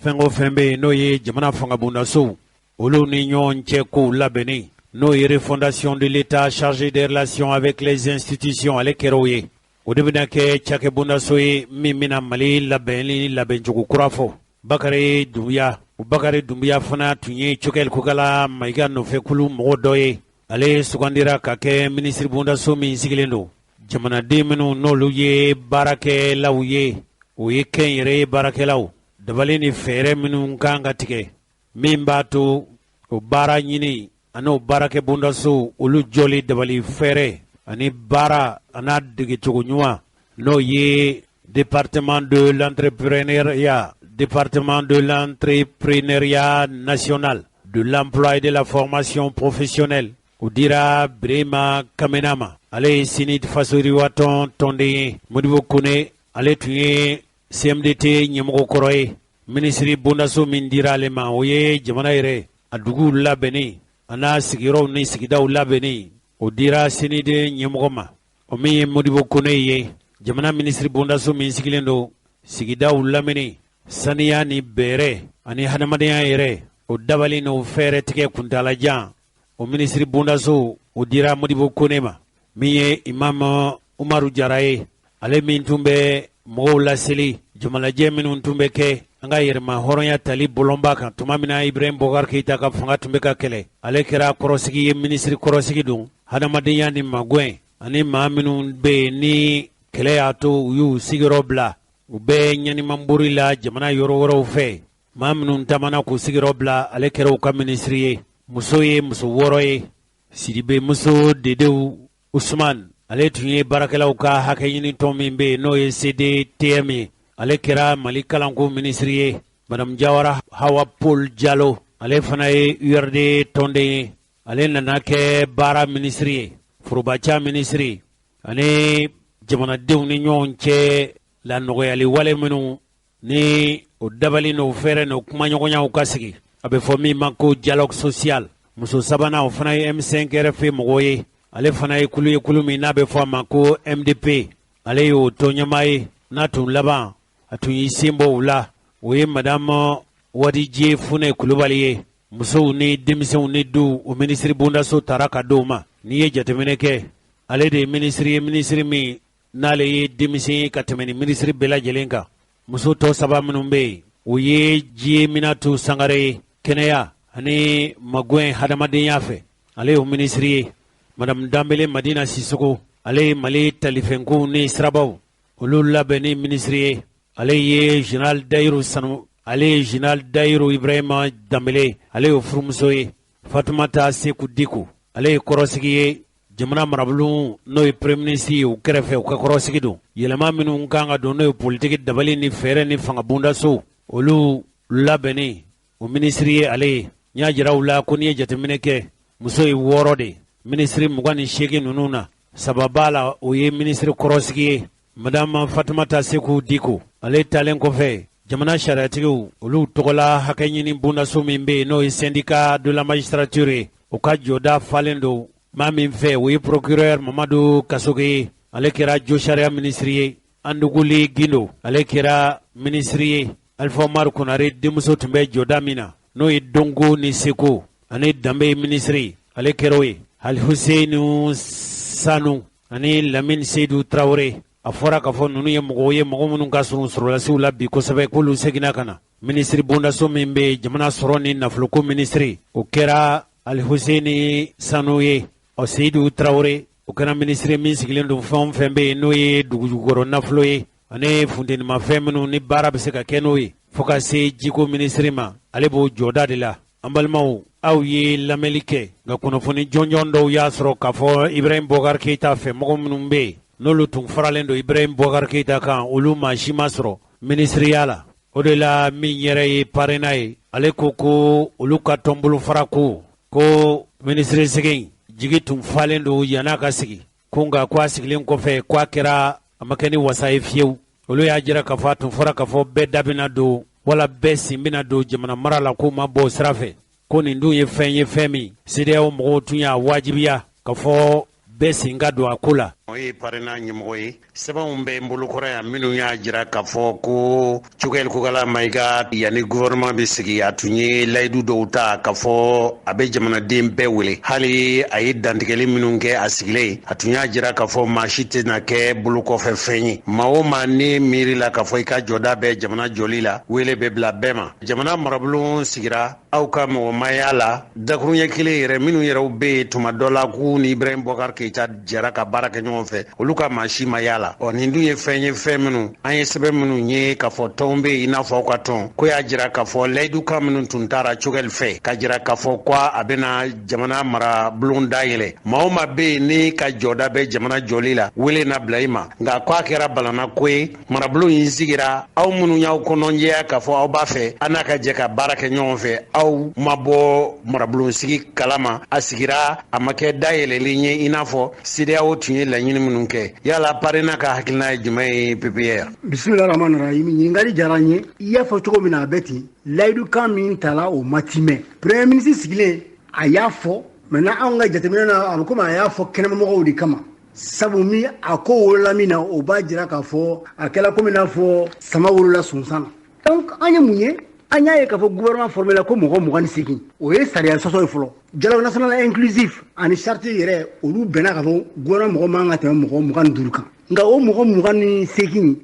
fɛn o fɛn bɛ yen, n'o ye jamana fangabondasow olu ni ɲɔgɔn cɛ kow labɛnni, n'o ye refondation de l'État, chargé des relations avec les institutions, ale kɛra o ye. O de bɛna kɛ cakɛbondaso ye min bɛna Mali labɛnni labɛncogo kura fɔ. Bakari Dunbuya, o Bakari Dunbuya fana tun ye Choguel Kokala Mayiga nɔfɛkulu mɔgɔ dɔ ye. Ale sugandira ka kɛ minisiri bondaso min sigilen don jamanaden minnu n'olu ye baarakɛlaw ye, o ye kɛnyɛrɛye baarakɛlaw, dabali ni fɛɛrɛ minnu kan ka tigɛ min b'a to o baara ɲini ani o baarakɛ bondaso olu jɔli, dabali fɛɛrɛ ani baara a n'a degecogo ɲuman, n'o ye département de l'entrepreneuriat, département de l'entrepreneuriat national, de l'emploi et de la formation professionnelle, o dira Birema Kamena ma. Ale ye CNID Fasoriwatɔn tɔnden ye. Modibo Kone, ale tun ye CMDT ɲɛmɔgɔ kɔrɔ ye. Minisiri bondaso min dira ale ma, o ye jamana yɛrɛ a duguw labɛnni a n'a sigiyɔrɔw ni sigidaw labɛnni, o dira CNID ɲɛmɔgɔ ma. O min ye Modibo Kone ye, jamana minisiri bondaso min sigilen don sigidaw lamini, saniya ni bɛrɛ ani hadamadenya yɛrɛ, o dabali n'o fɛɛrɛ tigɛ kuntalajan. O minisiri bondaso o dira Modibo Kone ma. Min ye Imam Umaru Jara ye, ale min tun bɛ mɔgɔw laseli jamalajɛ minnu tun bɛ kɛ an ka yɛrɛma hɔrɔnya tali bɔlɔnba kan tuma min na Ibrahim Boubacar Keïta ka fanga tun bɛ ka kɛlɛ, ale kɛra kɔrɔsigi ye, minisiri kɔrɔsigi don hadamadenya ni magwɛn ani maa minnu bɛ yen ni kɛlɛ y'a to u y'u sigiyɔrɔ bila, u bɛ ɲanimanbori la jamana yɔrɔ wɛrɛw fɛ. Maa minnu taamana k'u sigiyɔrɔ bila, ale kɛra u ka minisiri ye. Muso ye muso 6 ye. Sidibe muso Dedew Usman, ale tun ye baarakɛlaw ka hakɛ ɲini tɔn min bɛ yen n'o ye CDTM ye, ale kɛra Mali kalanko minisiri ye. Madame Jawara Hawa Paul Jalo, ale fana ye URD tɔnden ye, ale nana kɛ baara minisiri ye, forobaca minisiri ani jamanadenw ni ɲɔgɔn cɛ lanɔgɔyali wale minnu ni o dabali n'o fɛɛrɛ n'o kumaɲɔgɔnyaw ka sigi, a bɛ fɔ min ma ko dialogue social. Muso sabanan, o fana ye M5 RFP mɔgɔ ye, ale fana ye kulu ye, kulu min n'a bɛ fɔ a ma ko MDP, ale y'o tɔnɲɛmaa ye. N'a tun laban a tun y'i sen bɔ u la, o ye Madame Wadije Fune Kulubali ye. Musow ni denmisɛnw ni du, o minisiri bondaso taara ka d'o ma. N'i ye jateminɛ kɛ, ale de ye minisiri ye, minisiri min n'ale ye denmisɛn ye ka tɛmɛ ni minisiri bɛɛ lajɛlen kan. Muso tɔ 3 minnu bɛ yen, o ye Jiye Minatu Sangare ye, kɛnɛya ani magwɛn hadamadenya fɛ, ale y'o minisiri ye. Madame Danbele Madina Sisoko, ale ye Mali talifɛnkow ni sirabaw olu labɛnni minisiri ye. Ale ye Général Dayiru Sanu, ale ye Général Dayiru Ibrahima Danbele, ale y'o furumuso ye. Fatumata Seku Diko, ale ye kɔrɔsigi ye jamana marabolo n'o ye premier ministre ye, u kɛrɛfɛ u ka kɔrɔsigi don. Yɛlɛma minnu kan ka don n'o ye politiki dabali ni fɛɛrɛ ni fanga bondaso olu labɛnni, o minisiri ye ale ye. N y'a jira u la ko n'i ye jateminɛ kɛ, muso ye 6 de minisiri 28 ninnu na, 3 b'a la o ye minisiri kɔrɔsigi ye. Madame Fatumata Seku Diko, ale talen kɔfɛ jamana sariyatigiw olu tɔgɔla hakɛ ɲini bondaso min bɛ yen n'o ye syndicat de la magistrature ye, o ka jɔda falen don maa min fɛ, o ye procureur Mamadu Kasoge ye, ale kɛra jo sariya minisiri ye. Anduguli Gindo, ale kɛra minisiri ye. Alpha Umaru Konare denmuso tun bɛ jɔda min na n'o ye dɔnko ni seko ani danbe minisiri, ale kɛra o ye. Alihuseyinu Sanu ani Lamini Seyidu Tarawele, a fɔra k'a fɔ ninnu ye mɔgɔw ye, mɔgɔ minnu ka surun sɔrɔdasiw la bi kosɛbɛ, k'olu seginna ka na. Minisiri bondaso min bɛ jamana sɔrɔ ni nafoloko minisiri, o kɛra Alihuseyini Sanu ye. Ɔ Seyidu Tarawele, o kɛra minisiri min sigilen don fɛn o fɛn bɛ yen n'o ye dugujukɔrɔ nafolo ye ani funtenimafɛn minnu ni baara bɛ se ka kɛ n'o ye, fo ka se jiko minisiri ma, ale b'o jɔda de la. An balimaw, aw ye lamɛnli kɛ, nka kunnafoni jɔnjɔn dɔw y'a sɔrɔ k'a fɔ Ibrahim Boubacar Keïta fɛ mɔgɔ minnu bɛ yen n'olu tun faralen don Ibrahim Boubacar Keïta kan, olu maa si ma sɔrɔ minisiriya la. O de la min yɛrɛ ye parena ye, ale ko ko olu ka tɔnbolofara ko ko minisiri sigi jigi tun falen don yann'a ka sigi, ko nka ko a sigilen kɔfɛ ko a kɛra a ma kɛ ni wasa ye fiyewu. Olu y'a jira k'a fɔ a tun fɔra k'a fɔ bɛɛ da bɛna don wala bɛɛ sen bɛna don jamana mara la, k'o ma bɔ o sira fɛ, ko nin dun ye fɛn ye, fɛn min CEDEAO mɔgɔw tun y'a wajibiya k'a fɔ bɛɛ sen ka don a ko la. O ye parena ɲɛmɔgɔ ye. Sɛbɛnw bɛ n bolokɔrɔ yan minnu y'a jira k'a fɔ ko Choguel Kokalla Maïga, yanni gouvernement bɛ sigi, a tun ye layidu dɔw ta k'a fɔ a bɛ jamanaden bɛɛ wele. Hali a ye dantigɛli minnu kɛ a sigilen, a tun y'a jira k'a fɔ maa si tɛna kɛ bolokɔfɛ fɛn ye. Maa o maa ni miiri la k'a fɔ i ka jɔda bɛ jamana jɔli la, wele bɛ bila bɛɛ ma. Jamana marabulon sigira, aw ka mɔgɔmaya la dakuruɲɛ kelen yɛrɛ, minnu yɛrɛw bɛ yen tuma dɔ la k'u ni Ibrahim Boubacar Keïta jɛra ka baara kɛ ɲɔgɔn fɛ, olu ka maa si ma y'a la. Ɔ nin dun ye fɛn ye, fɛn minnu an ye sɛbɛn minnu ye k'a fɔ tɔnw bɛ yen i n'a fɔ aw ka tɔn, ko y'a jira k'a fɔ layidukan minnu tun taara Choguel fɛ k'a jira k'a fɔ ko a bɛna jamana mara bulon dayɛlɛ, maa o maa bɛ yen ni ka jɔda bɛ jamana jɔli la, wele na bila i ma. Nka ko a kɛra balana ko ye, marabulon in sigira, aw minnu y'aw kɔnɔnjɛya k'a fɔ aw b'a fɛ an n'a ka jɛ ka baara kɛ ɲɔgɔn fɛ, aw ma bɔ marabulon sigi kalama, a sigira a ma kɛ dayɛlɛlen ye i n'a fɔ CEDEAO tun ye laɲini minnu kɛ. Yala parena ka hakilina ye jumɛn ye PPR? Bisimilahi rahmani rahim. Ɲininkali diyara n ye. I y'a fɔ cogo min na, a bɛ ten. Layidukan min tala, o ma timɛ. Premier ministre sigilen, a y'a fɔ. Maintenant, anw ka jateminɛ na, a bɛ komi a y'a fɔ kɛnɛmamɔgɔw de kama, sabu min a ko wolola min na, o b'a jira k'a fɔ a kɛla komi n'a fɔ sama wolola sunsan na. Donc an ye mun ye? An y'a ye k'a fɔ gouvernement formé la ko mɔgɔ 28, o ye sariya sɔsɔ ye fɔlɔ. Dialogue national inclusif ani charte yɛrɛ, olu bɛnna k'a fɔ gouvernement mɔgɔ man ka tɛmɛ mɔgɔ 25 kan. Nka o mɔgɔ 28,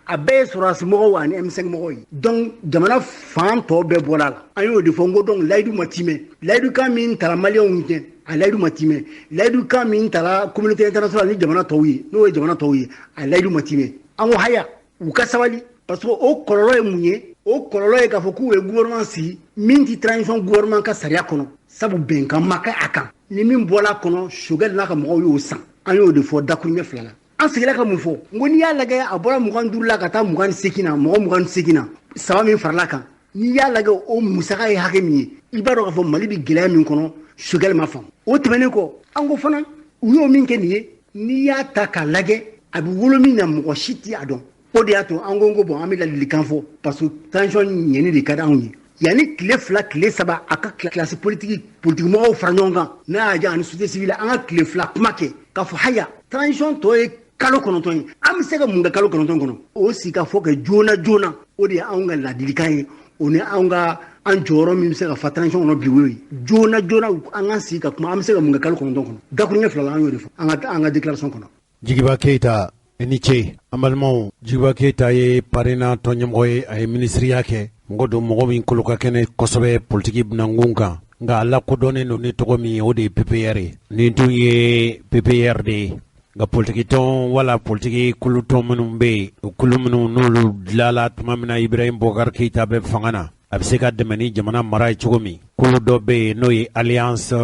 a bɛɛ ye sɔrɔdasi mɔgɔw ani M5 mɔgɔw ye. Donc jamana fan tɔ bɛɛ bɔra a la. An y'o de fɔ, n ko donc layidu ma timɛ. Layidu kan min tara maliyɛnw ɲɛ, a layidu ma timɛ. Layidu kan min tara communauté internationale ni jamana tɔw ye, n'o ye jamana tɔw ye, a layidu ma timɛ. An ko haya, u ka sabali, parce que o kɔlɔlɔ ye mun ye? O kɔlɔlɔ ye k'a fɔ k'u ye gouvernement sigi min ti transition gouvernement ka sariya kɔnɔ, sabu bɛnkan ma kɛ a kan. Ni min bɔra a kɔnɔ, Choguel n'a ka mɔgɔw y'o san. An y'o de fɔ dakuruɲɛ 2 la. An seginna ka mun fɔ? N ko n'i y'a lajɛ, a bɔra 25 la ka taa 28 na, mɔgɔ 28 na, saba min farala kan, n'i y'a lajɛ, o musaka ye hakɛ min ye, i b'a dɔn k'a fɔ Mali bɛ gɛlɛya min kɔnɔ, Choguel ma faamu. O tɛmɛnen kɔ, an ko fana u y'o min kɛ nin ye, n'i y'a ta k'a lajɛ, a bɛ wolo min na, mɔgɔ si tɛ a dɔn. O de y'a to an ko bon, an bɛ ladilikan fɔ, parce que transition ɲɛni de ka di anw ye. Yanni tile 2, tile 3, a ka classe politique, politique mɔgɔw fara ɲɔgɔn kan, n'a y'a diya ani société civile, an ka tile 2 kuma kɛ k'a fɔ haya, transition tɔ ye kalo 9 ye, an bɛ se ka mun kɛ kalo 9 kɔnɔ? O sigi ka fɔ kɛ joona joona, o de ye anw ka ladilikan ye. O ni anw ka an jɔyɔrɔ min bɛ se ka fa transition kɔnɔ bi, o ye joona joona an ka sigi ka kuma, an bɛ se ka mun kɛ kalo 9 kɔnɔ. Dakuruɲɛ 2 la, an y'o de fɔ an ka déclaration kɔnɔ. Jigiba Keyita, i ni ce. An balimaw, Jigiba Keyita ye PARENA tɔn ɲɛmɔgɔ ye, a ye minisiriya kɛ. Mɔgɔ don, mɔgɔ min kolo ka kɛnɛ kosɛbɛ politiki bunankun kan, nka a lakodɔnnen don ni tɔgɔ min ye, o de ye PPR ye. Nin tun ye PPR de ye. Nka politiki tɔn wala politiki kulutɔn minnu bɛ yen, o kulu minnu n'olu dilanla tuma min na Ibrahim Boubacar Keïta bɛ fanga na, a bɛ se ka dɛmɛ ni jamana mara ye cogo min, kulu dɔ bɛ yen, n'o ye Alliance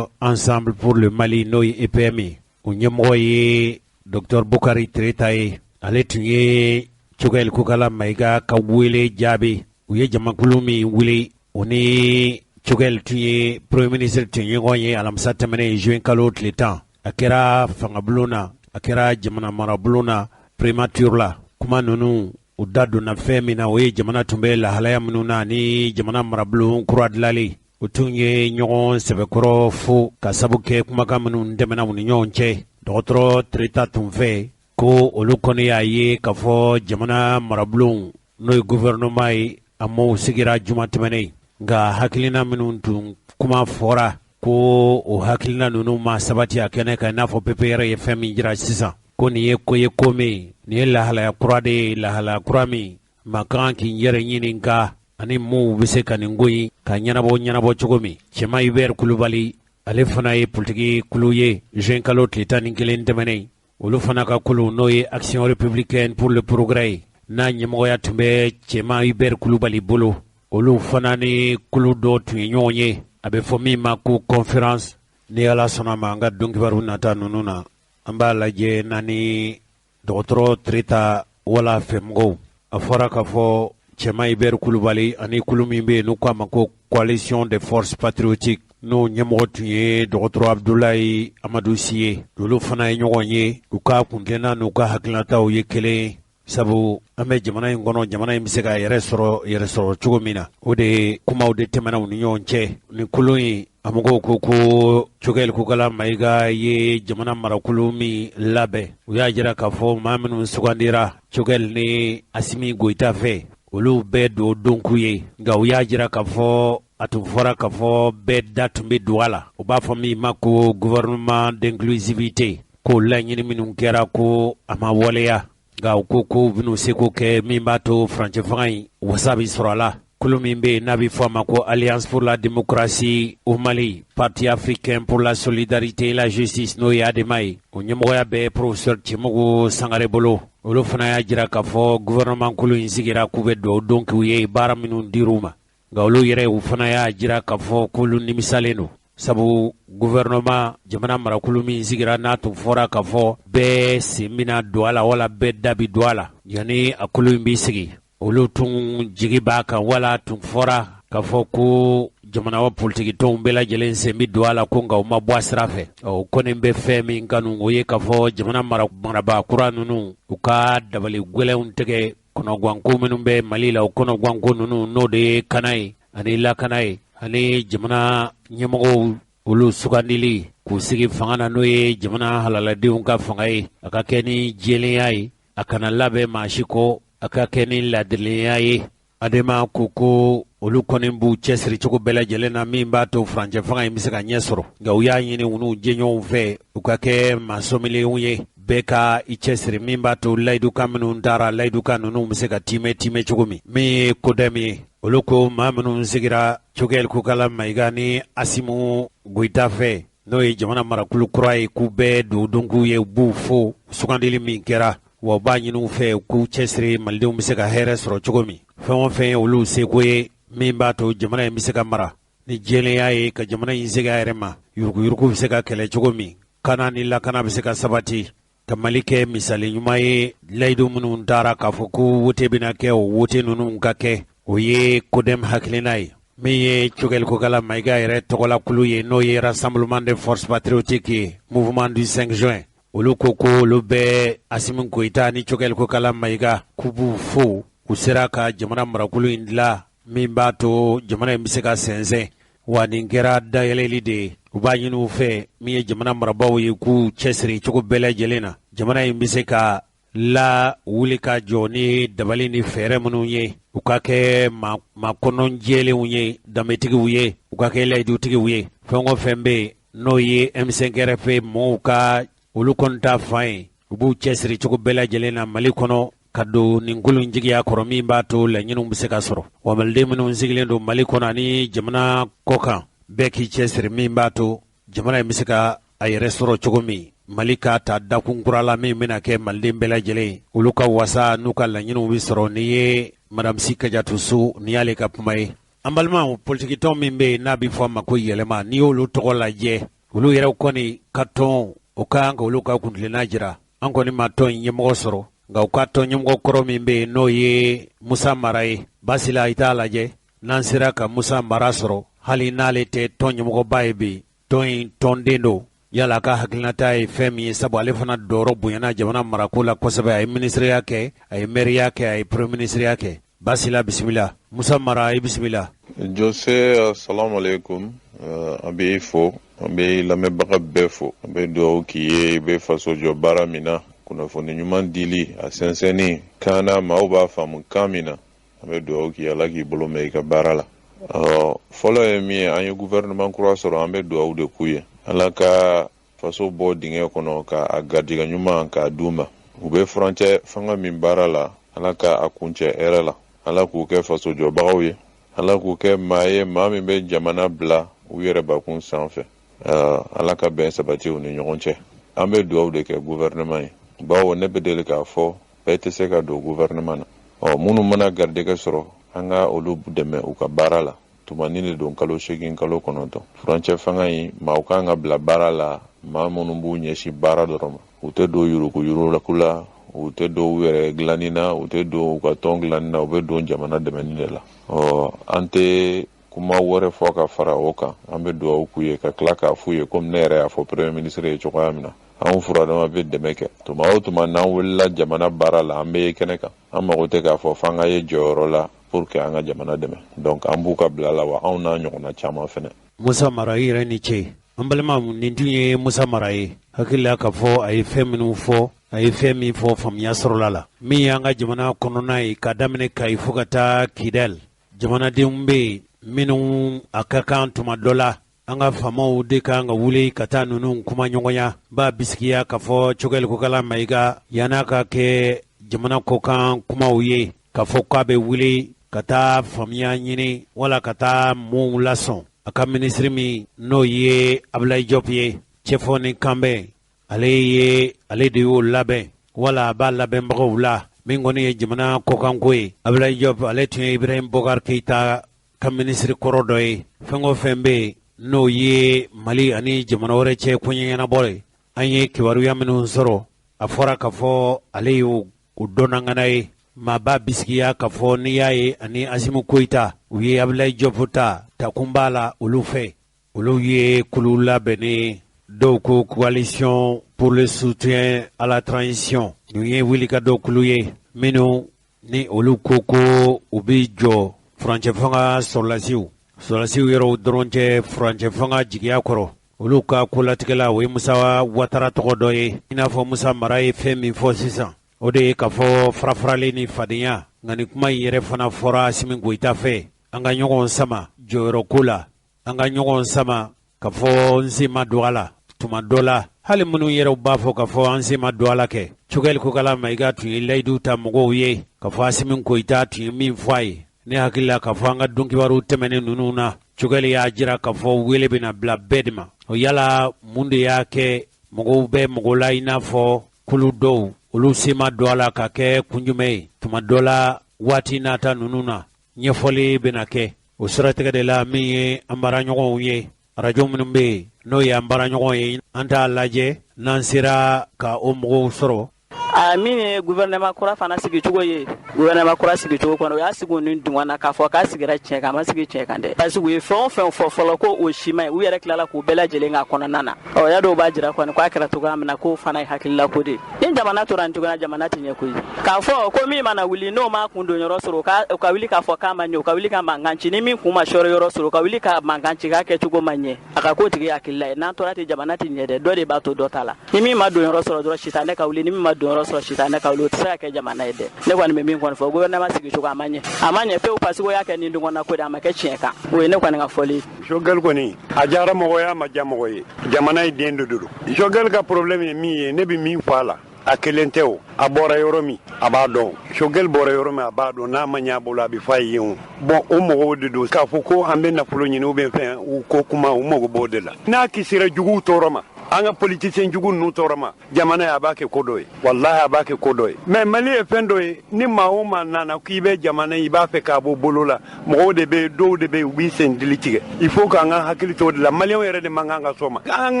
Ensemble pour le Mali, n'o ye EPM ye. O ɲɛmɔgɔ ye Docteur Bukari Tereta ye. Ale tun ye Choguel Kokala Mayiga ka wele jaabi. U ye jamakulu min wuli, o ni Choguel tun ye premier ministre tun ɲɔgɔn ye alamisa tɛmɛnen, juin kalo tile 10. A kɛra fangabulon na, a kɛra jamana marabulon na, primature la. Kuma ninnu, u da donna fɛn min na, o ye jamana tun bɛ lahalaya minnu na ni jamana marabulon kura dilanlen. U tun ye ɲɔgɔn sɛbɛkɔrɔ fo ka sabu kɛ kumakan minnu tɛmɛna u ni ɲɔgɔn cɛ. Dɔgɔtɔrɔ Tereta tun fɛ ko olu kɔni y'a ye k'a fɔ jamana marabulon, n'o ye gouvernement ye, a m'o sigira juma tɛmɛnen, nka hakilina minnu tun kuma fɔra ko o hakilina ninnu ma sabati a kɛnɛ kan, i n'a fɔ PPR ye fɛn min jira sisan, ko nin ye ko ye, ko min nin ye lahalaya kura de ye, lahalaya kura min ma kan k'i yɛrɛ ɲininka ani maaw bɛ se ka nin ko in ka ɲɛnabɔ ɲɛnabɔ cogo min. Cɛma Hubert Kulubali, ale fana ye politiki kulu ye. Juin kalo tile 11 tɛmɛnen, olu fana ka kulu, n'o ye Action républicaine pour le progrès ye, n'a ɲɛmɔgɔya tun bɛ Cɛma Hubert Kulubali bolo, olu fana ni kulu dɔ tun ye ɲɔgɔn ye, a bɛ fɔ min ma ko conférence. Ni Ala sɔnna ma, an ka don kibaru nata ninnu na, an b'a lajɛ na ni dɔgɔtɔrɔ Tereta wala fɛmɔgɔw. A fɔra k'a fɔ Cɛma Hubert Kulubali ani kulu min bɛ yen n'u k'a ma ko Coalition des forces patriotiques, n'o ɲɛmɔgɔ tun ye dɔgɔtɔrɔ Abudulayi Amadu Si ye, olu fana ye ɲɔgɔn ye. U ka kuntilenna n'u ka hakilinataw ye kelen, sabu an bɛ jamana in kɔnɔ, jamana in bɛ se ka yɛrɛ sɔrɔ, yɛrɛ sɔrɔ cogo min na, o de ye kumaw de tɛmɛna u ni ɲɔgɔn cɛ. Ni kulu in a mɔgɔw ko ko Choguel Kokala Mayiga ye jamana marakulu min labɛn, u y'a jira k'a fɔ maa minnu sugandira Choguel ni Asimi Goyita fɛ, olu bɛɛ don donkun ye. Nka u y'a jira k'a fɔ a tun fɔra k'a fɔ bɛɛ da tun bɛ don a la, u b'a fɔ min ma ko gouvernement d'inclusivité, ko laɲini minnu kɛra, ko a ma waleya. Nka u ko ko u bɛn'u seko kɛ min b'a to furancɛ fanga in wasa bɛ sɔrɔ a la. Kulu min bɛ yen n'a bɛ fɔ a ma ko Alliance pour la démocratie au Mali, Parti africain pour la solidarité et la justice, n'o ye ADEMA ye, o ɲɛmɔgɔya bɛ professeur Cɛmugu Sangare bolo, olu fana y'a jira k'a fɔ gouvernement kulu in sigira k'u bɛ dugawu don k'u ye baara minnu dir'u ma. Nka olu yɛrɛ, u fana y'a jira k'a fɔ k'olu nimisalen don, sabu gouvernement, jamana marakulu min sigira, n'a tun fɔra k'a fɔ bɛɛ sen bɛna don a la wala bɛɛ da bi don a la yanni a kulu in b'i sigi, olu tun jigi b'a kan wala tun fɔra k'a fɔ ko jamana wa politiki tɔnw bɛɛ lajɛlen sen bɛ don a la, ko nka u ma bɔ a sira fɛ. O kɔni bɛ fɛn min kanu, o ye k'a fɔ jamana marabaa kura ninnu, u ka dabali gɛlɛnw tigɛ kɔnɔganko minnu bɛ Mali la. O kɔnɔganko ninnu, n'o de ye kana ye ani lakana ye, ani jamana ɲɛmɔgɔw olu sugandili k'u sigi fanga na, n'o ye jamana halaladenw ka fanga ye, a ka kɛ ni jɛlenya ye, a kana labɛn maa si kɔ, a ka kɛ ni ladilenya ye. Adema ko ko olu kɔni b'u cɛsiri cogo bɛɛ lajɛlen na min b'a to furancɛ fanga in bɛ se ka ɲɛ sɔrɔ, nka u y'a ɲini u n'u jɛɲɔgɔnw fɛ u ka kɛ maa sɔmilenw ye, bɛɛ ka i cɛsiri min b'a to layidukan minnu taara, layidukan ninnu bɛ se ka tiimɛ tiimɛ cogo min. Min ye CODEM ye, olu ko maa minnu sigira Choguel Kokala Mayiga ni Asimu Goyita fɛ, n'o ye jamana marakulu kura ye, k'u bɛɛ dugawudon k'u ye, u b'u fo sugandili min kɛra, wa u b'a ɲini u fɛ u k'u cɛsiri malidenw bɛ se ka hɛrɛ sɔrɔ cogo min. Fɛn o fɛn ye olu seko ye min b'a to jamana in bɛ se ka mara ni jɛlenya ye, ka jamana in segin a yɛrɛ ma, yuruguyurugu bɛ se ka kɛlɛ cogo min, kana ni lakana bɛ se ka sabati, ka Mali kɛ misali ɲuman ye, layidu minnu taara k'a fɔ ko wote bɛna kɛ, o wote ninnu ka kɛ, o ye CODEM hakilina ye. Min ye Choguel Kokala Mayiga yɛrɛ tɔgɔlakulu ye, n'o ye Rassemblement des forces patriotiques ye, Mouvement du 5 juin, olu ko ko olu bɛ Asimi Goyita ni Choguel Kokala Mayiga, k'u b'u fo, u sera ka jamana marakulu in dilan min b'a to jamana in bɛ se ka sɛnsɛn, wa nin kɛra dayɛlɛli de ye. U b'a ɲini u fɛ, min ye jamana marabaaw ye, k'u cɛsiri cogo bɛɛ lajɛlen na jamana in bɛ se ka la wuli ka jɔ ni dabali ni fɛɛrɛ minnu ye, u ka kɛ maa kɔnɔ jɛlenw ye, danbetigiw ye, u ka kɛ layidutigiw ye. Fɛn o fɛn bɛ yen n'o ye M5 RFP mɔgɔw ka olu kɔni ta fan ye, u b'u cɛsiri cogo bɛɛ lajɛlen na Mali kɔnɔ ka don nin kolon jigiya kɔrɔ min b'a to laɲiniw bɛ se ka sɔrɔ. Wa maliden minnu sigilen don Mali kɔnɔ ani jamana kɔkan, bɛɛ k'i cɛsiri min b'a to jamana in bɛ se ka a yɛrɛ sɔrɔ cogo min, Mali ka ta dakun kura la min bɛna kɛ maliden bɛɛ lajɛlen olu ka wasa n'u ka laɲiniw bɛ sɔrɔ. Nin ye Madame Sy Kadiatou Sow, nin y'ale ka kuma ye. An balimaw, politikitɔn min bɛ yen n'a bɛ fɔ a ma ko Yɛlɛma, n'i y'olu tɔgɔ lajɛ, olu yɛrɛ kɔni ka tɔn o ka kan ka olu ka kuntilenna jira. An kɔni ma tɔn in ɲɛmɔgɔ sɔrɔ, nka u ka tɔn ɲɛmɔgɔ kɔrɔ min bɛ yen, n'o ye Musa Mara ye, basi la i t'a lajɛ n'an sera ka Musa Mara sɔrɔ, hali n'ale tɛ tɔn ɲɛmɔgɔba ye bi, tɔn in tɔnden don, yala a ka hakilinata ye fɛn min ye, sabu ale fana dɔyɔrɔ bonyana jamana marako la kosɛbɛ. A ye minisiriya kɛ, a ye mɛriya kɛ, a ye premier minisiriya kɛ. Basi la, bisimila Musa Mara, i bisimila. Jose, assalamu alaikum. An b'i fo, an bɛ lamɛnbaga bɛɛ fo, an bɛ dugawu k'i ye i bɛ faso jɔ baara min na, kunnafoni ɲuman dili a sɛnsɛnni kan na, maaw b'a faamu kan min na. An bɛ dugawu k'i ye, Ala k'i bolo mɛn i ka baara la. Ɔ fɔlɔ ye min ye, an ye gouvernement kura sɔrɔ, an bɛ dugawu de k'u ye, Ala ka faso bɔ dingɛ kɔnɔ ka a garijɛgɛ ɲuman k'a d'u ma. U bɛ furancɛ fanga min baara la, Ala ka a kuncɛ hɛrɛ la, Ala k'u kɛ faso jɔbagaw ye, Ala k'u kɛ maa ye maa min bɛ jamana bila u yɛrɛ bakun sanfɛ, Ala ka bɛn sabati u ni ɲɔgɔn cɛ. An bɛ dugawu de kɛ gouvernement ye, bawo ne bɛ deli k'a fɔ, bɛɛ tɛ se ka don gouvernement na. Ɔ minnu mana garijɛgɛ sɔrɔ, an ka olu dɛmɛ u ka baara la. Tumani de don, kalo 8, kalo 9, furancɛ fanga in, maaw kan ka bila baara la, maa minnu b'u ɲɛsin baara dɔrɔn ma, u tɛ don yuruguyurugu la, u tɛ don u yɛrɛ dilanni na, u tɛ don u ka tɔn dilanni na, u bɛ don jamana dɛmɛni de la. Ɔ an tɛ kuma wɛrɛ fɔ ka fara o kan. An bɛ dugawu k'u ye ka tila k'a f'u ye, komi ne yɛrɛ y'a fɔ premier ministre ye cogoya min na, anw furadama bɛ dɛmɛ kɛ tuma o tuma n'an wulila jamana baara la, an bɛ ye kɛnɛ kan. An mago tɛ k'a fɔ f'an ka ye jɔyɔrɔ la pour que an ka jamana dɛmɛ. Donc an b'u ka bila la, wa anw n'a ɲɔgɔnna caman fɛnɛ. Musa Mara, i yɛrɛ ni ce. An balimaw, nin tun ye Musa Mara ye. Hakili la k'a fɔ a ye fɛn minnu fɔ, a ye fɛn min fɔ, faamuya sɔrɔla la. Min y'an ka jamana kɔnɔna ye, ka daminɛ Kayi fo ka taa Kidali, jamanadenw bɛ yen minnu a ka kan tuma dɔ la an ka faamaw de kan ka wuli ka taa ninnu kuma ɲɔgɔnya. B'a bisigiya k'a fɔ Choguel Kokala Mayiga, yann'a ka kɛ jamana kɔkan kumaw ye k'a fɔ k'a bɛ wuli ka taa faamuya ɲini wala ka taa mɔɔw lasɔn, a ka minisiri min n'o ye Abulayi Jɔp ye, cɛfɔ ni kanbɛn, ale ye ale de y'o labɛn wala a b'a labɛnbagaw la. Min kɔni ye jamana kɔkanko ye, Abulayi Jɔp, ale tun ye Ibrahim Bokar Keyita ka minisiri kɔrɔ dɔ ye. Fɛn o fɛn bɛ yen n'o ye Mali ani jamana wɛrɛ cɛ koɲɛ ɲɛnabɔ ye, an ye kibaruya minnu sɔrɔ, a fɔra k'a fɔ ale y'o o dɔnnangana ye. Maa b'a bisigiya k'a fɔ n'i y'a ye ani Asimu Koyita u ye Abulayi Jɔpu ta, takun b'a la olu fɛ. Olu ye kulu labɛnnen, dɔw ko Coalition pour le soutien à la transition. Nin ye wulikajɔ kulu ye minnu ni olu ko ko u bɛ jɔ furancɛ fanga sɔrɔlasiw sɔrɔlasiw yɛrɛw dɔrɔn tɛ furancɛ fanga jigiya kɔrɔ. Olu ka kolatigɛla, o ye Musa Watara tɔgɔ dɔ ye. I n'a fɔ Musa Mara ye fɛn min fɔ sisan, o de ye k'a fɔ farafaralen ni fadenya. Nka nin kuma in yɛrɛ fana fɔra Asimi Goyita fɛ, an ka ɲɔgɔn sama jɔyɔrɔko la, an ka ɲɔgɔn sama ka fɔ n sen ma don a la. Tuma dɔ la, hali minnu yɛrɛw b'a fɔ k'a fɔ an sen ma don a la kɛ, Choguel Kokala Mayiga tun ye layidu ta mɔgɔw ye k'a fɔ Asimi Goyita tun ye min fɔ a ye. Ne hakili la k'a fɔ an ka donkibaru tɛmɛnen ninnu na, Choguel y'a jira k'a fɔ wele bɛna bila bɛɛ de ma. O yala mun de y'a kɛ mɔgɔw bɛ mɔgɔ la i n'a fɔ kulu dɔw, olu sen ma don a la ka kɛ kun jumɛn ye? Tuma dɔ la waati nata ninnu na, ɲɛfɔli bɛna kɛ. O siratigɛ de la, min ye an baaraɲɔgɔnw ye, arajo minnu bɛ yen n'o ye an baaraɲɔgɔn ye, an t'a lajɛ n'an sera ka o mɔgɔw sɔrɔ. A min ye gouvernement kura fana sigicogo ye, gouvernement kura sigicogo kɔnɔ, u y'a sigi u ni dungɔ na k'a fɔ k'a sigira tiɲɛ kan, a ma sigi tiɲɛ kan dɛ, parce que u ye fɛn o fɛn fɔ fɔlɔ ko o si ma ɲi, u yɛrɛ tilala k'u bɛɛ lajɛlen k'a kɔnɔna na. Ɔ y'a dɔw b'a jira kɔni k'a kɛra cogoya min na, k'o fana ye hakilila ko de ye. Ni jamana tora nin cogoya, jamana tɛ ɲɛ koyi. K'a fɔ ko min mana wuli n'o ma kun don yɔrɔ sɔrɔ, o ka wuli k'a fɔ k'a ma ɲɛ, o ka wuli ka mankan ci. Ni min kun ma sɔrɔ yɔrɔ sɔrɔ, o ka wuli ka mankan ci k'a kɛcogo ma ɲɛ, a ka k'o tigi hakilila ye. N'an tora ten, jamana tɛ ɲɛ dɛ. Dɔ de b'a to dɔ ta la. Ni min ma don yɔrɔ sɔrɔ dɔrɔn, sitanɛ ka wuli. Ni min ma don yɔrɔ sɔrɔ, sitanɛ ka wuli. O tɛ se ka kɛ jamana ye dɛ. Ne kɔni bɛ min kɔni fɔ, gouvernement sigicogo a ma ɲɛ, a ma ɲɛ pewu, parce que o y'a kɛ ni dungɔnna ko de, a ma kɛ tiɲɛ kan. O ye ne kɔni ka fɔli ye. Choguel kɔni, a diyara mɔgɔ ye, a ma diya mɔgɔ ye, jamana ye den de don. Choguel ka problème ye min ye, ne bɛ min fɔ a la, a kelen tɛ o. A bɔra yɔrɔ min, a b'a dɔn. Choguel bɔra yɔrɔ min, a b'a dɔn. N'a ma ɲɛ a bolo, a bɛ fɔ a ye o. Bon, o mɔgɔw de don k'a fɔ ko an bɛ nafolo ɲini ou bien fɛn, u ko kuma, u mago b'o de la. N'a kisira juguw tɔɔrɔ ma, an ka politicien jugu ninnu tɔɔrɔ ma, jamana ye, a b'a kɛ ko dɔ ye. Walahi, a b'a kɛ ko dɔ ye. Mais Mali ye fɛn dɔ ye, ni maa o maa nana k'i bɛ jamana, i b'a fɛ k'a bɔ bolo la, mɔgɔw de bɛ, dɔw de bɛ, u b'i sen dili tigɛ. Il faut k'an ka hakili to o de la. Maliyɛnw yɛrɛ de man kan ka sɔn ma. An